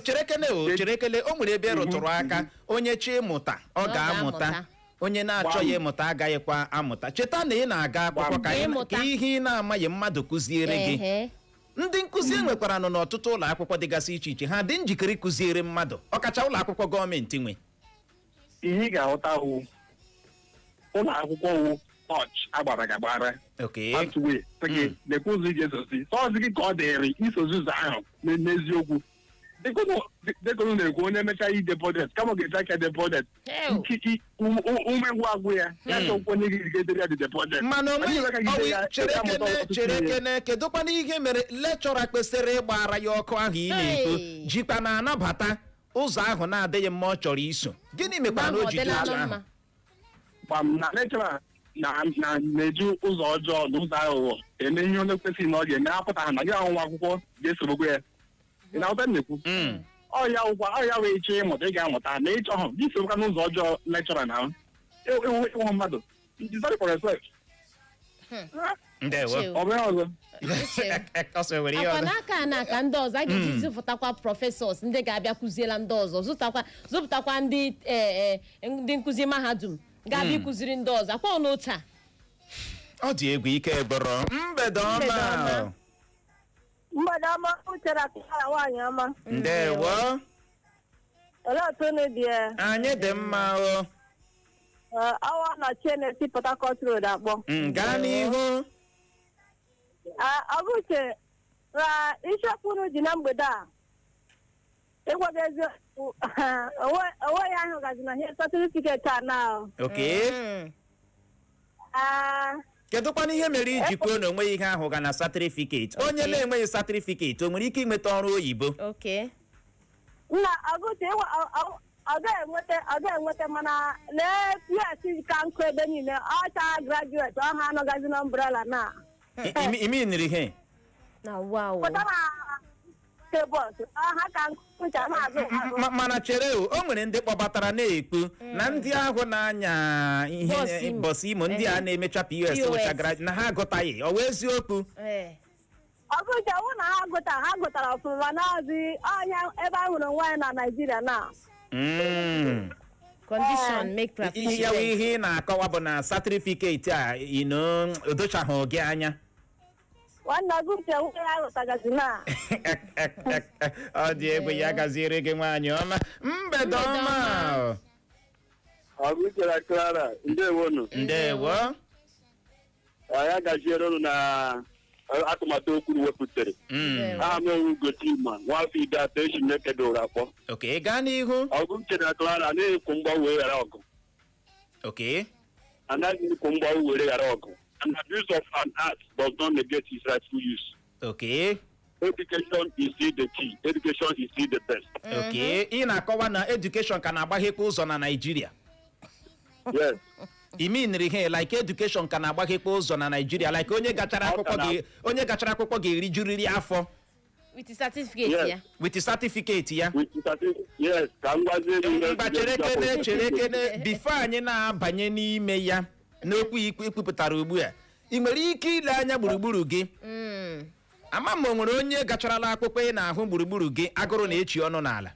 Chere kele o, chere kele o. Nwere ebe rụtụrụ aka, onye chọọ ịmụta ọ Ọ ga-amụta, ga-amụta. onye na-achọghị ịmụta agaghịkwa amụta. Cheta na ị na-aga akwụkwọ ka Ịmụta. ka ihe ị na-amaghị mmadụ kụziere gị. Ndị nkụzi e nwekwara nọ n'ọtụtụ ụlọ akwụkwọ dịgasị iche iche, ha dị njikere ịkụziere mmadụ, ọkacha ụlọ akwụkwọ gọọmenti nwe. Ihe ị ga-aghọta wụ, ụlọ akwụkwọ wụ tọch agbara gị agbara pathway sị gị lekwa ụzọ ị ga-esozi, sọọzi gị ka ọ dịrị isozi ụzọ ahụ n'eziokwu. Dịka unu na-ekwu, onye mechaa ide budget, kama ọ ga-eji aka de budget, umengwụ agwụ ya, ya chọkwa onye ga-edere ya dide budget. Mana onwe Anyị nwere aka ọwụ gide ya, chere ya amụta kene ọtụtụ chere ihe. kene, kedụkwana ihe mere lecturer kwesịrị ịgbara ya ọkụ ahụ ị na-ekwu jikwa na anabata ụzọ ahụ na-adịghị mma ọ chọrọ iso? Gịnị mekwara na o Mgbe ahụ ọ ji dị dịla otu ahụ? mma. Gbam na lecturer na na-eji ụzọ ọjọọ na ụzọ aghụghọ eme ihe onye kwesịghị na ọ ga-eme, apụta na gị ahụ nwa akwụkwọ ga-esorokwa ya. Ị na-aghọta m na-ekwu? Ọ ya wụkwa, ọ ya wee chọọ ịmụta, ị ga-amụta, ma ị chọghọ gị sorokwa n'ụzọ ọjọọ lecturer na ịhụ mmadụ. You decide for yourself. Ndewo. Uche. Ọ bụ ihe ọzọ. Uche. Ọ sị nwere ihe Akwa ọzọ. n'aka na aka ndị ọzọ a ga-eji zụpụtakwa professors ndị ga-abịa kụziela ndị ọzọ, zụpụtakwa ndị ndị nkụzi mahadum ga-abịa ịkụziri ndị ọzọ akwa n'otu a. Ọ dị egwu, ike gbọrọ. Mgbede Mgbede ọma. ọma. Mgbede ọma, Uche na Clara, nwaanyị ọma. Ndewo. Olee otu unu dị ya? Anyị dị mma o. Ọnwa nọchie na-esi Port Harcourt Road akpọ. Gaa n'ihu. Ọ bụ Uche na isiokwu unu ji na mgbede a, ịgwa gị eziokwu, onweghị ahụ gazi na ihe certificate a na Kedụkwana ihe mere iji kwuo na onweghị ihe ahụ ga na certificate? Onye na-enweghị certificate, o nwere ike inweta ọrụ oyibo? Nna ọgụche, ọ ga-enweta, mana lee PS ka nkụ ebe niile ọcha graduate ọha anọgazi na umbrella na. Imi niri ihe. Na wow. Pụta na bọs ọha ka nkụ ncha na-azụ azụ. Mana chere o, o nwere ndị kpọbatara na-ekwu na ndị ahụ na-anya ihe Bọs Imo. Bọs Imo, ndị a na-emecha POS POS. wụcha na ha agụtaghị. Ọ wee eziokwu? Ee. Ọgụche, wụ na ha gụtara ọfụma, mana ọzi ọnya ebe a hụrụ nwaanyị na Naijiria na. Condition make Ihe ya wụ proficient. ihe ị na-akọwa bụ na certificate a ino odochaghị gị anya. Nwanne ọgụche, nwunye ya ghọtagazi na. Ọ dị egwu. Ya gaziere gị, nwaanyị ọma. Mgbede ọma. Ọ bụ Uche na Clara, ndewonu. Ndewo. Ya gaziere unu na atụmatụ okwu unu wepụtara. Aha m ewu Ugochima, nwafọ Ide Atọ, esi m Nekede ụra akpọ. Okay, gaa n'ihu. Ọgụ Uche na Clara, anaghị ekwu mgbanwe ghara ọgụ. Anaghị ekwu mgbanwe were ghara ọgụ. An abuse of an act does not negate its rightful use. Education is still the key. Education is still the best. Okay, ị na-akọwa na education ka na-agbaghekwa ụzọ na Naịjirịa? Yes. Iminiri ihe like education ka na-agbaghekwa ụzọ na Naịjirịa, like onye gachara Ọ akwụkwọ ka ga onye gachara akwụkwọ ga-erijuriri afọ with certificate Yes. ya. With certificate ya. With certificate, yes, ka m gwazie gị ihe. Mba, chere kene, chere kene. Before anyị na-abanye n'ime ya n'okwu ikwu ikwupụtara ugbu a, ị nwere ike ile anya gburugburu gị, ama ma o nwere onye gacharala akwụkwọ ị na-ahụ gburugburu gị agụrụ na-echi ọnụ n'ala?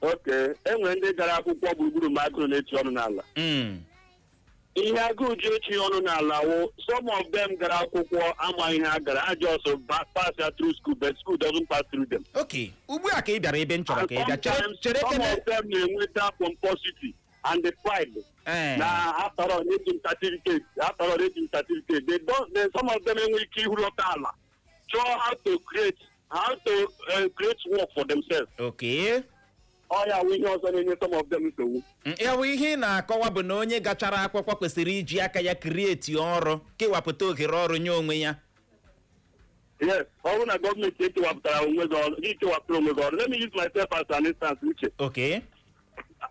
Okay, e nwere ndị gara akwụkwọ gburugburu ma agụrụ na-echi ọnụ n'ala. Ihe agụụ ji echi ọnụ n'ala wụ some of them gara akwụkwọ ama ihe ha gara ha just pass ya through school, but school doesn't pass through them. Ok, ugbu a ka ị bịara ebe m chọrọ And ka ị bịa. Chere, sometimes chere some kene. of them na-enweta pomposity and the pride na after all eji m certificate, after all eji m certificate. They don't they, some of them enwe ike ihulọta ala chọọ how to create work for themselves. Ọ ya wụ ihe ọzọ na-enye some of them nsogbu. Ya bụ ihe ị na-akọwa bụ na onye gachara akwụkwọ kwesịrị iji aka ya create ọrụ, kewapụta ohere ọrụ nye onwe ya. Yes, ọ bụrụ na gọọmenti ekewapụtara onwe gị ọrụ, gị kewapụtara onwe gị ọrụ. Let me use myself as an instance, Uche.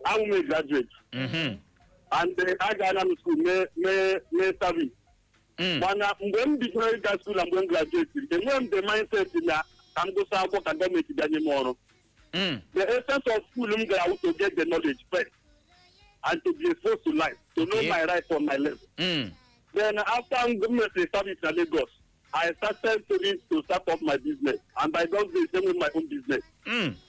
Abụ m a graduate and agaala m school mee service, mana mgbe m bidoro ịga school na mgbe m graduate, enweghị m the mindset na ka m gụsị akwụkwọ ka gọọmenti bịa nye m ọrụ. The essence of school m gara wụ to get the knowledge first and to be exposed to life, to know my right from my left. Then after m mesịrị service na Lagos, I started to start up my business, and by God's grace, enwe my own business.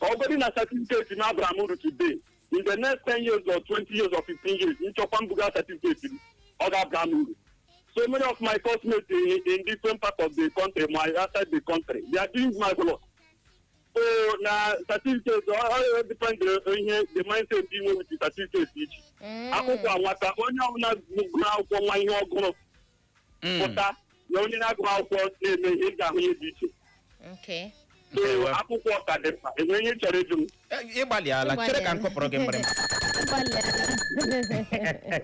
Ka ọ bụrụ na certificate m abara m uru today, in the next 10 years or 20 years or 15 years, nchọkwa mbuga certificate m, ọ ga-abara m uru. So many of my classmates in different parts of the country, my outside the country, they are doing marvelous. So na certificate ọ depend ihe the mindset inwe with the certificate ichi akwụkwọ anwata. Onye ọbụla gụrụ akwụkwọ nwa ihe ọgụrụ pụta na onye na-agụ akwụkwọ na-eme ihe, ị ga-ahụ ihe dị iche. So Ndewo. akwụkwọ ka dị mkpa. Enwe ihe ị chọrọ ịjụ m? Ịgbalịala. Chere ka m kụpụrụ gị mgbịrịgba.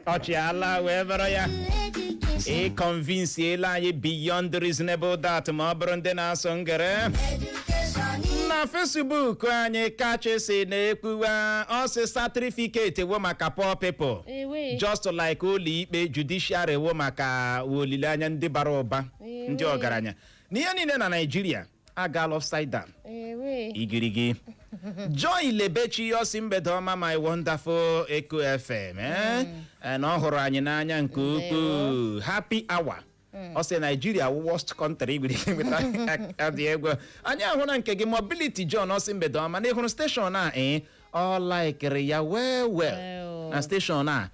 Ọchị ala wee bụrụ ya. Ị convince anyị beyond reasonable doubt. Ma ọ bụrụ ndị na-asụ ngere na Facebook anyị, kachisi na-ekwuwa, ọsị certificate wo maka poor people, Ewe. just like ụlọ ikpe judiciary wo maka olileanya ndị bara ụba, ndị Ewe. ọgaranya, na ihe niile na Naijiria agaala upside down. Ewe. Igirigi Joy Lebechi osi, mgbede ọma, my wonderful Eco FM, eh? Eh, na ọ hụrụ anyị n'anya nke ukwuu. Happy hour. Ọ sị Naijiria wụ worst country nwere ike nweta. Ọ dị egwu. Anyị ahụ na nke gị, Mobility John, ọsị mgbede ọma, na ịhụrụ station a, ee, ọ likeri ya well well. Well. Na station a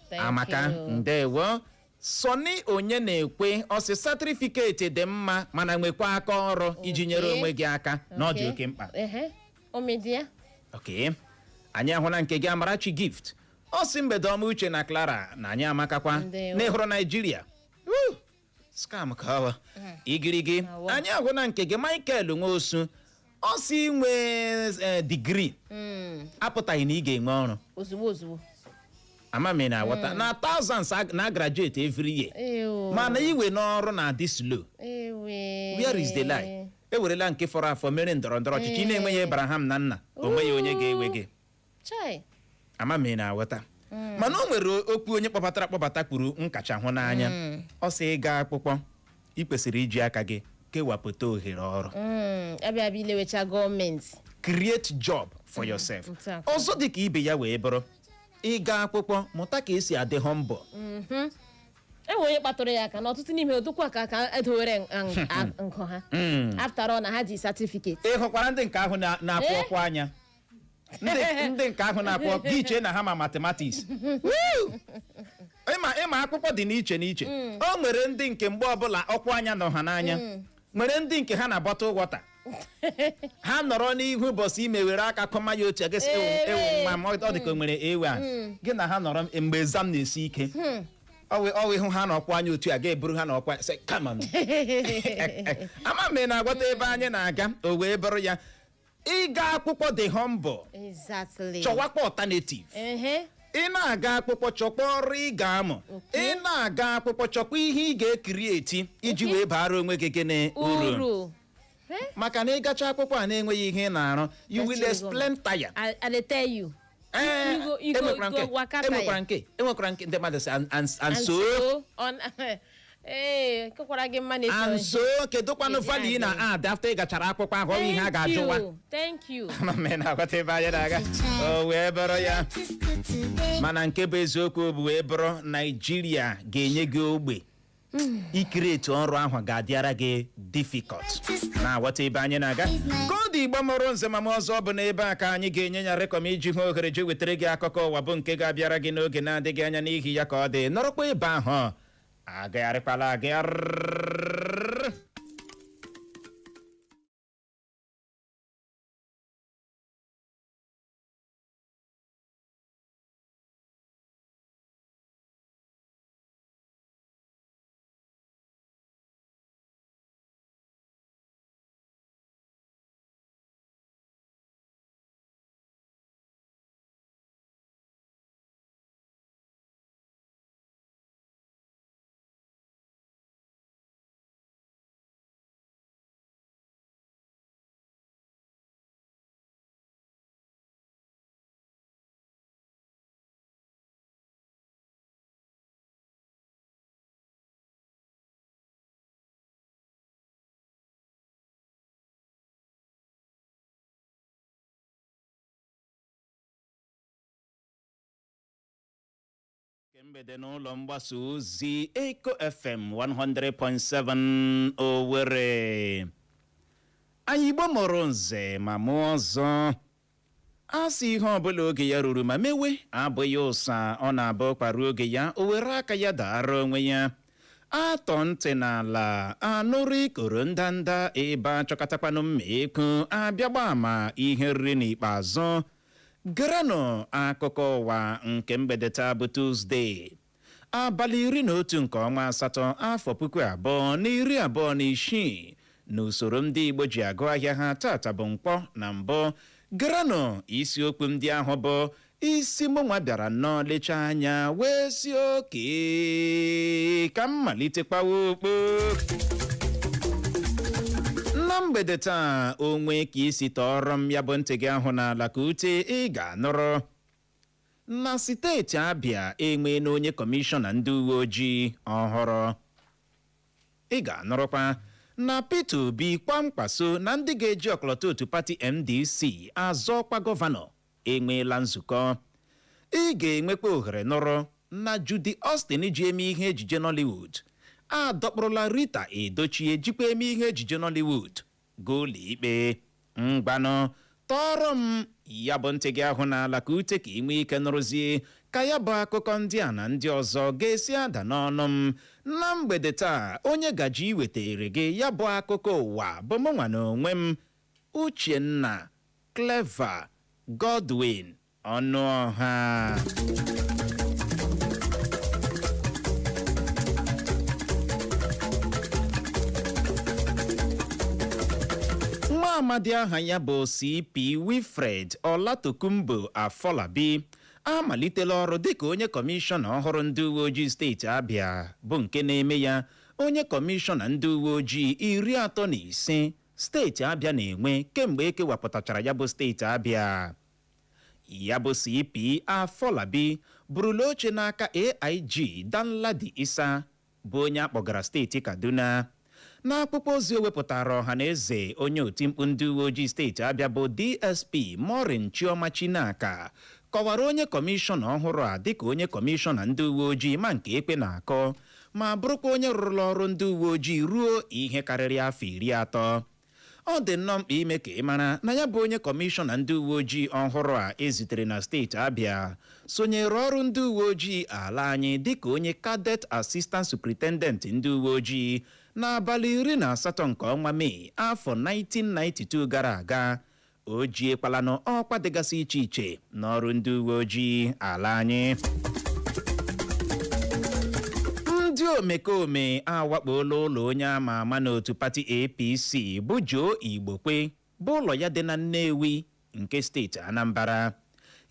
Thank amaka you. Ndewo. Sọni onye na-ekwe, ọsị certificate dị mma, mana nwekwa aka ọrụ iji nyere onwe gị aka, na ọ dị oke mkpa. Ehe. Omedi ya. Ok, anyị ahụla nke gị, Amarachi Gift, ọ sị mgbede ọma, Uche na Clara, na anyị amakakwa. Ndewo. Na ịhụrụ Naijiria. Woo! Scam ka ọ igirigi. Awa. Anyị ahụla nke gị, Michael Nwosu, ọ sị inwe degree apụtaghị na ị ga-enwe ọrụ Ozugbo ozugbo. Ama m ị na-aghọta na thousands na graduate every year, Ewo. mana iwe n'ọrụ na-adị slow. Ewe. Where is the lie? Ewerela nke fọrọ afọ mere ndọrọ ndọrọ ọchịchị. Ị na-enweghị Abraham na nna, o nweghị onye ga-ewe gị. Chai. Ama m ị na-aghọta, mana o nwere okwu onye kpọbatara akpọbata kwuru m kacha hụ n'anya. Ọ sị, ịga akwụkwọ, ị kwesịrị iji aka gị kewapụta ohere ọrụ. Abịa abịa ilewecha gọọmenti. Create job for yourself. Otu a. Ọzọ dị ka ibe ya wee bụrụ, ịga akwụkwọ, mụta ka esi adị humble. E nwere onye kpatụrụ ya aka na ọtụtụ n'ime odokwa ka edowere nkọ ha, after all na ha ji certificate. Ị hụkwara ndị nke ahụ na-akwụ Eh? ọkwa anya, ndị nke ahụ na-akwụ ọkụ gị chee na ha ma mathematics. Woo! Ịma akwụkwọ dị n'iche n'iche. O nwere ndị nke mgbe ọbụla ọkwa anya nọ ha n'anya, nwere ndị nke ha na bottle water ha nọrọ n'ihu ụbọchị ime were aka kọma ya otu a gịsị, ewu ewu nwa m, ọ dị ka o nwere ewe a gị na ha nọrọ mgbe exam na-esi ike. Ọ wụ ịhụ ha n'ọkwa anya otu a, ga-eburu ha n'ọkwa, sị come on. Ama m ị na-agwata ebe anyị na-aga. O wee bụrụ ya, ịga akwụkwọ, dị humble. Chọwakwa alternative. Ị na-aga akwụkwọ, chọkwa ọrụ ị ga-amụ. Ị na-aga akwụkwọ, chọkwa ihe ị ga-ekiri eti iji wee baara onwe gị gịnị? Uru. Uru. Maka na ịgacha akwụkwọ a na-enweghị ihe ị na-arụ, you will Gacha ego. explain tire. I dey tell you. Ee, You go enwekwara you go nke waka tire. enwekwara nke ndị mmadụ sị and so on ee kekwara gị mma na-eso. And so kedụkwanụ Eji value ị adị. na-add after ị gachara akwụkwọ ahụ? Ọ bụ ihe a ga-ajụwa. You, thank you. Ama m ị na-aghọta ebe anyị na-aga. O wee bụrụ ya, mana nke bụ eziokwu bụ, wee bụrụ, Naijiria ga-enye gị ogbe i-create ọrụ ahụ ga-adịara gị difficult. Na-aghọta ebe anyị na-aga? Ka ọ dị, Igbo mụrụ nze ma m ọzọ, bụ n'ebe a ka anyị ga-enye ya rekọm iji hụ ohere ji wetara gị akụkọ ụwa, bụ nke ga-abịara gị n'oge na-adịghị anya. N'ihi ya, ka ọ dị, nọrọkwa ebe ahụ, agagharịkwala agagharị. Nke mgbede n'ụlọ mgbasa ozi Eko FM 100.7 Owerri. Anyị Igbo mụrụ nze ma mụọ ọzọ, a sị ihe ọbụla oge ya ruru ma mewe abụghị ụsa. Ọ na-abụ kparuo oge ya, o were aka ya daara onwe ya. Atọ ntị n'ala anụrụ ikoro ndanda ebe achọkọtakwanụ mma ekwu abịagba ama ihe riri. N'ikpeazụ, garanụ akụkọ ụwa nke mgbede taa bụ Tuzdee, abalị 11 nke ọnwa asatọ, afọ 2026, n'usoro ndị Igbo ji agụ ahịa ha. Tata bụ Nkwọ. Na mbụ, garanụ isiokwu ndị ahụ bụ isi mụnwa bịara nnọọ lechaa anya wee si oke ka m malite kpawa okpo na mgbede taa. Onwe ka isi tọọrọ m ya bụ ntị gị ahụ n'ala ka ute, ị ga-anụrụ na steeti Abịa enweela onye kọmishọna ndị uwe ojii ọhụrụ. Ị ga-anụrụkwa na Peter Obi kwamkpaso na ndị ga-eji ọkọlọtọ otu pati NDC azọ ọkwa gọvanọ enweela nzukọ. Ị ga-enwekwa ohere nụrụ na Judy Austin ji eme ihe ejije Nollywood adọkpụrụla Rita Edochie jikwa eme ihe ejije Nollywood goolu ikpe. Mgbanụ, tọọrọ m ya bụ ntị gị ahụ n'ala ka ute, ka ị nwee ike nụrụzie ka ya bụ akụkọ ndị a na ndị ọzọ ga-esi ada n'ọnụ m na mgbede taa. Onye gaji iwetere gị ya bụ akụkọ ụwa bụ mụnwa na onwe m, Uchenna Clever Godwin Ọnụọha. Nwa amadi aha ya bụ CP Wilfred Olatokunbo Afolabi amalitela ọrụ dịka onye kọmishọna ọhụrụ ndị uwe ojii steeti Abịa, bụ nke na-eme ya onye kọmishọna ndị uwe ojii 35. Steeti Abịa na-enwe kemgbe ekewapụtachara ya bụ steeti Abịa. Ya bụ CP Afọlabi burula oche n'aka AIG Danladi Isa, bụ onye akpọgara steeti Kaduna. N'akwụkwọ ozi o wepụtara ọha na eze, onye otimkpu ndị uwe ojii steeti Abịa bụ DSP Maureen Chioma Chinaka kọwara onye kọmishọna ọhụrụ a dịka onye kọmishọna ndị uwe ojii ma nke ekpe na-akọ, ma bụrụkwa onye rụrụla ọrụ ndị uwe ojii ruo ihe karịrị afọ 30. Ọ dị nnọọ mkpa ime ka ị mara na ya bụ onye kọmishọna ndị uwe ojii ọhụrụ a ezitere na steeti Abịa sonyere ọrụ ndị uwe ojii ala anyị dịka onye cadet assistant superintendent ndị uwe ojii n'abalị 18 nke ọnwa Mee afọ 1992 gara aga. O jiekwalanụ ọkwa dịgasị iche iche n'ọrụ ndị uwe ojii ala anyị. Ndị omekome awakpola ụlọ onye ama ama n'otu pati APC bụ Joe Igbokwe, bụ ụlọ ya dị na Nnewi nke steeti Anambra.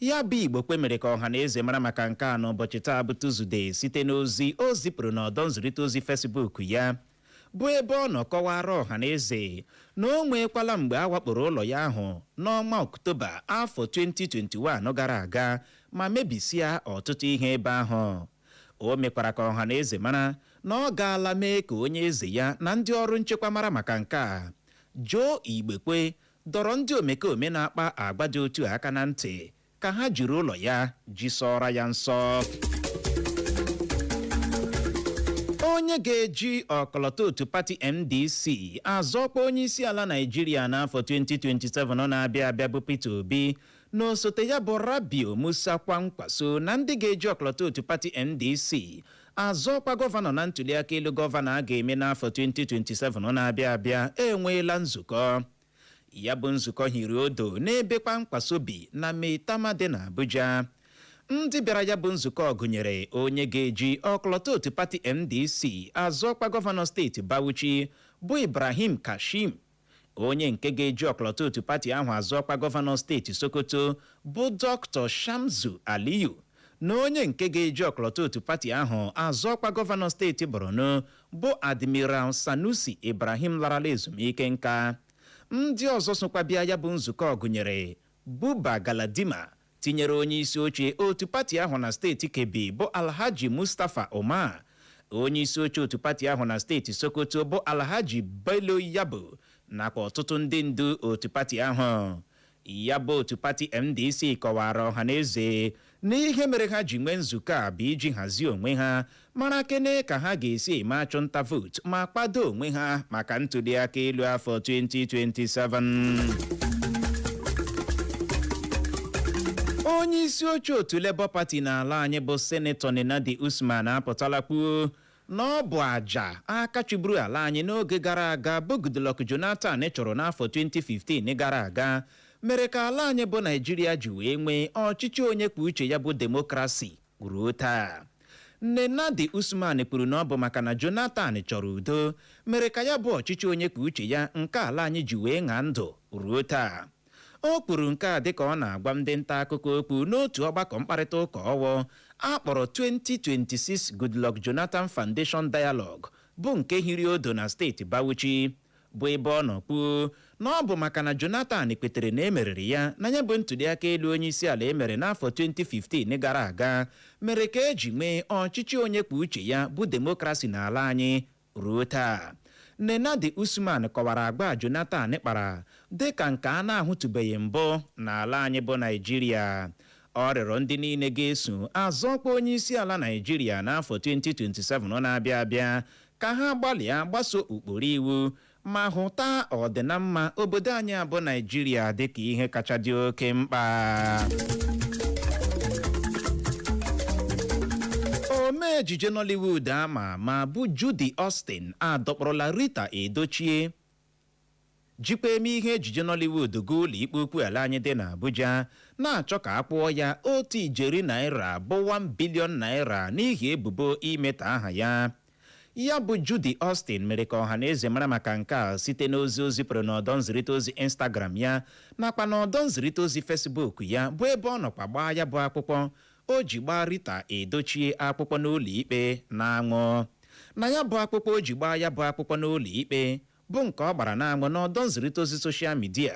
Ya bụ Igbokwe mere ka ọha na eze mara maka nke a n'ụbọchị taa bụ Tuzdee site n'ozi o zipụrụ n'ọdọ nzirịta ozi Facebook ya, bụ ebe ọ nọ kọwara ọha na eze na o nweekwala mgbe a wakporo ụlọ ya ahụ n'ọnwa Ọktoba afọ 2021 gara aga ma mebisia ọtụtụ ihe ebe ahụ. O mekwara ka ọha na eze mara na ọ gaala mee ka onye eze ya na ndị ọrụ nchekwa mara maka nke a. Joe Igbekwe dọrọ ndị omekome na-akpa agwa dị otu a aka na ntị ka ha jiri ụlọ ya jisọrọ ya nsọ. Onye ga-eji ọkọlọtọ otu pati NDC azọkwa onye isi ala Naịjirịa n'afọ 2027 na-abịa abịa bụ Peter Obi na osote ya bụ Rabiu Musa Kwankwaso na ndị ga-eji ọkọlọtọ otu pati NDC azọkwa gọvanọ na ntuliaka elu gọvanọ a ga-eme n'afọ 2027 na-abịa abịa enweela nzukọ. Ya bụ nzukọ hiri odo n'ebe Kwankwaso bi na Maitama dị n'Abuja. Ndị bịara ya bụ nzukọ gụnyere onye ga-eji ọkọlọtọ otu pati NDC azọkwa gọvanọ steeti Bauchi bụ Ibrahim Kashim, onye nke ga-eji ọkọlọtọ otu pati ahụ azọkwa gọvanọ steeti Sokoto bụ Dr. Shamsu Aliyu, na onye nke ga-eji ọkọlọtọ otu pati ahụ azọkwa gọvanọ steeti Borno bụ Admiral Sanusi Ibrahim larala ezumike nka. Ndị ọzọ sokwa bịa ya bụ nzukọ gụnyere Buba Galadima, tinyere onye isi oche otu pati ahụ na steeti Kebbi bụ Alhaji Mustapha Umar, onye isi oche otu pati ahụ na steeti Sokoto bụ Alhaji Bello Yabo, nakwa ọtụtụ ndị ndu otu pati ahụ. Ya bụ otu pati NDC kọwara ọha na eze na ihe mere ha ji nwee nzukọ a bụ iji hazie onwe ha, mara kene ka ha ga-esi eme achụnta vootu ma kwado onwe ha maka ntụliaka elu afọ 2027. Onye isi oche otu Labour Party n'ala anyị bụ Senetọ Nenadi Usman apụtala kwuo na ọ bụ àjà aka chụburu ala anyị n'oge gara aga bụ Goodluck Jonathan chụrụ n'afọ 2015 gara aga mere ka ala anyị bụ Naijiria ji wee nwee ọchịchị onye kwuo uche ya bụ demokrasi ruo taa. Nenadi Usman kwuru na ọ bụ maka na Jonathan chọrọ udo mere ka ya bụ ọchịchị onye kwuo uche ya nke ala anyị ji wee ṅaa ndụ ruo taa. O kwuru nke a dịka ọ na-agwa ndị nta akụkọ okwu n'otu ọgbakọ mkparịta ụka ọwụ a kpọrọ 2026 Goodluck Jonathan Foundation Dialogue, bụ nke hiri odo na steeti Bauchi, bụ ebe ọ nọ kwuo na ọ bụ maka na Jonathan kwetere na emeriri ya na ya bụ ntụliaka elu onye isi ala emere n'afọ 2015 gara aga mere ka eji nwee ọchịchị onye kwuo uche ya bụ demokrasi n'ala anyị ruo taa. Nenadi Usman kọwara agba Jonathan kpara dịka nke a na-ahụtụbeghị mbụ n'ala anyị bụ Naịjirịa. Ọ rịọrọ ndị niile ga-eso azọkwa onye isi ala Naịjirịa n'afọ 2027 na-abịa abịa ka ha gbalịa gbaso ụkpụrụ iwu ma hụta ọdịnamma obodo anyị abụ Naịjirịa dịka ihe kacha dị oke mkpa. Omee ejije Nollywood ama ama bụ Judy Austin adọkpọrọla Rita Edochie jikwa eme ihe ejije Nollywood gaa ụlọ ikpe ukwu ala anyị dị n'Abuja, na-achọ ka a kwụọ ya 1 ijeri naira bụ 1 billion naira n'ihi ebubo imetọ aha ya. Ya bụ Judy Austin mere ka ọha na eze mara maka nke a site n'ozi o zipụrụ n'ọdọ nzirịta ozi Instagram ya nakwa n'ọdọ nzirịta ozi Facebook ya, bụ ebe ọ nọkwa gbaa ya bụ akwụkwọ o ji gbaa Rita Edochie akwụkwọ n'ụlọ ikpe na-aṅụ. Na ya bụ akwụkwọ o ji gbaa ya bụ akwụkwọ n'ụlọ ikpe. Bụ nke ọ gbara n'anwụ n'ọdọ nzirịta ozi social media,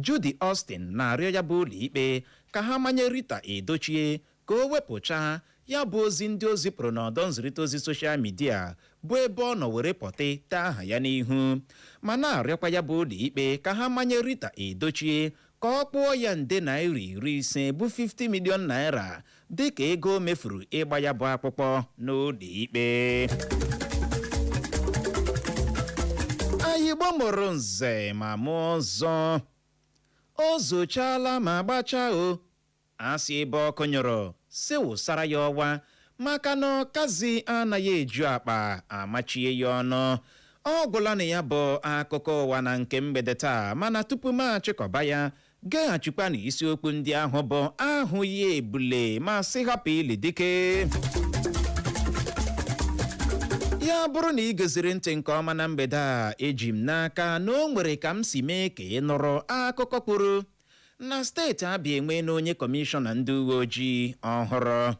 Judy Austin na-arịọ ya bụ ụlọikpe ka ha manye Rita Edochie ka o wepụchaa ya bụ ozi ndị o zipụrụ n'ọdọ nzirịta ozi social media, bụ ebe ọ nọ were pọtị tee aha ya n'ihu, ma na-arịọkwa ya bụ ụlọikpe ka ha manye Rita Edochie ka ọ kpụọ ya nde naira 50, bụ 50 million naira, dịka ego o mefuru ịgba ya bụ akpụkpọ n'ụlọikpe. Anyị gbamụrụ nze ma mụọ ọzọ, o zochala ma gbachaa. O asị ebe ọkụ nyụrụ si wụsara ya ọwa, maka na ọkazi anaghị eju akpa amachie ya ọnụ. Ọ gwụla na ya bụ akụkọ ụwa na nke mgbede taa, mana tupu m achịkọba ya, geghachikwa na isiokwu ndị ahụ bụ ahụghị ebule ma sị hapụ ili dike. Ya bụrụ na ị geziri ntị nke ọma na mgbede a, eji m n'aka na o nwere ka m si mee ka ị nụrụ akụkọ kwuru na steeti Abịa enwe na onye kọmishọna ndị uwe ojii ọhụrụ.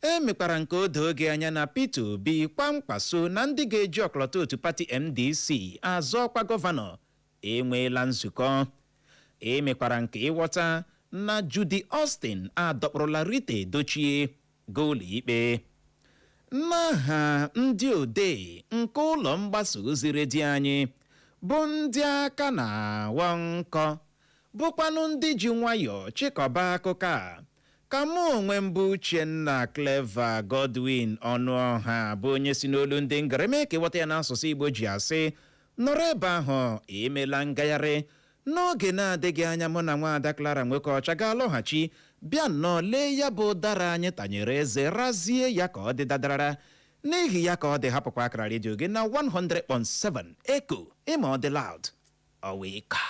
E mekwara nke o doo gị anya na Peter Obi kwamkwaso na ndị ga-eji ọkọlọtọ otu pati NDC azọ ọkwa gọvanọ enweela nzukọ. E mekwara nke ịghọta na Judy Austin adọkpụrụla Rita Edochie gaa ụlọ ikpe. N'aha ndị odee nke ụlọ mgbasa ozi redio anyị, bụ ndị aka na-aghọ nkọ, bụkwanụ ndị ji nwayọọ chịkọba akụkọ a, ka mụ onwe m bụ Uchenna Clever Godwin Ọnụọha, bụ onye si n'olu ndị ngara mee ka ịghọta ya n'asụsụ Igbo, ji asị nọrọ ebe ahụ, emela ngagharị. N'oge na-adịghị anya, mụ na nwaada Clara Nwoke Ọcha ga-alọghachi bịa nnọọ lee ya bụ ụdara anyị tanyere eze, razie ya ka ọ dị dadarara. N'ihi ya, ka ọ dị, hapụkwa akara redio gị na 100.7 Eko, ịma ọ dị loud, ọ wee ka.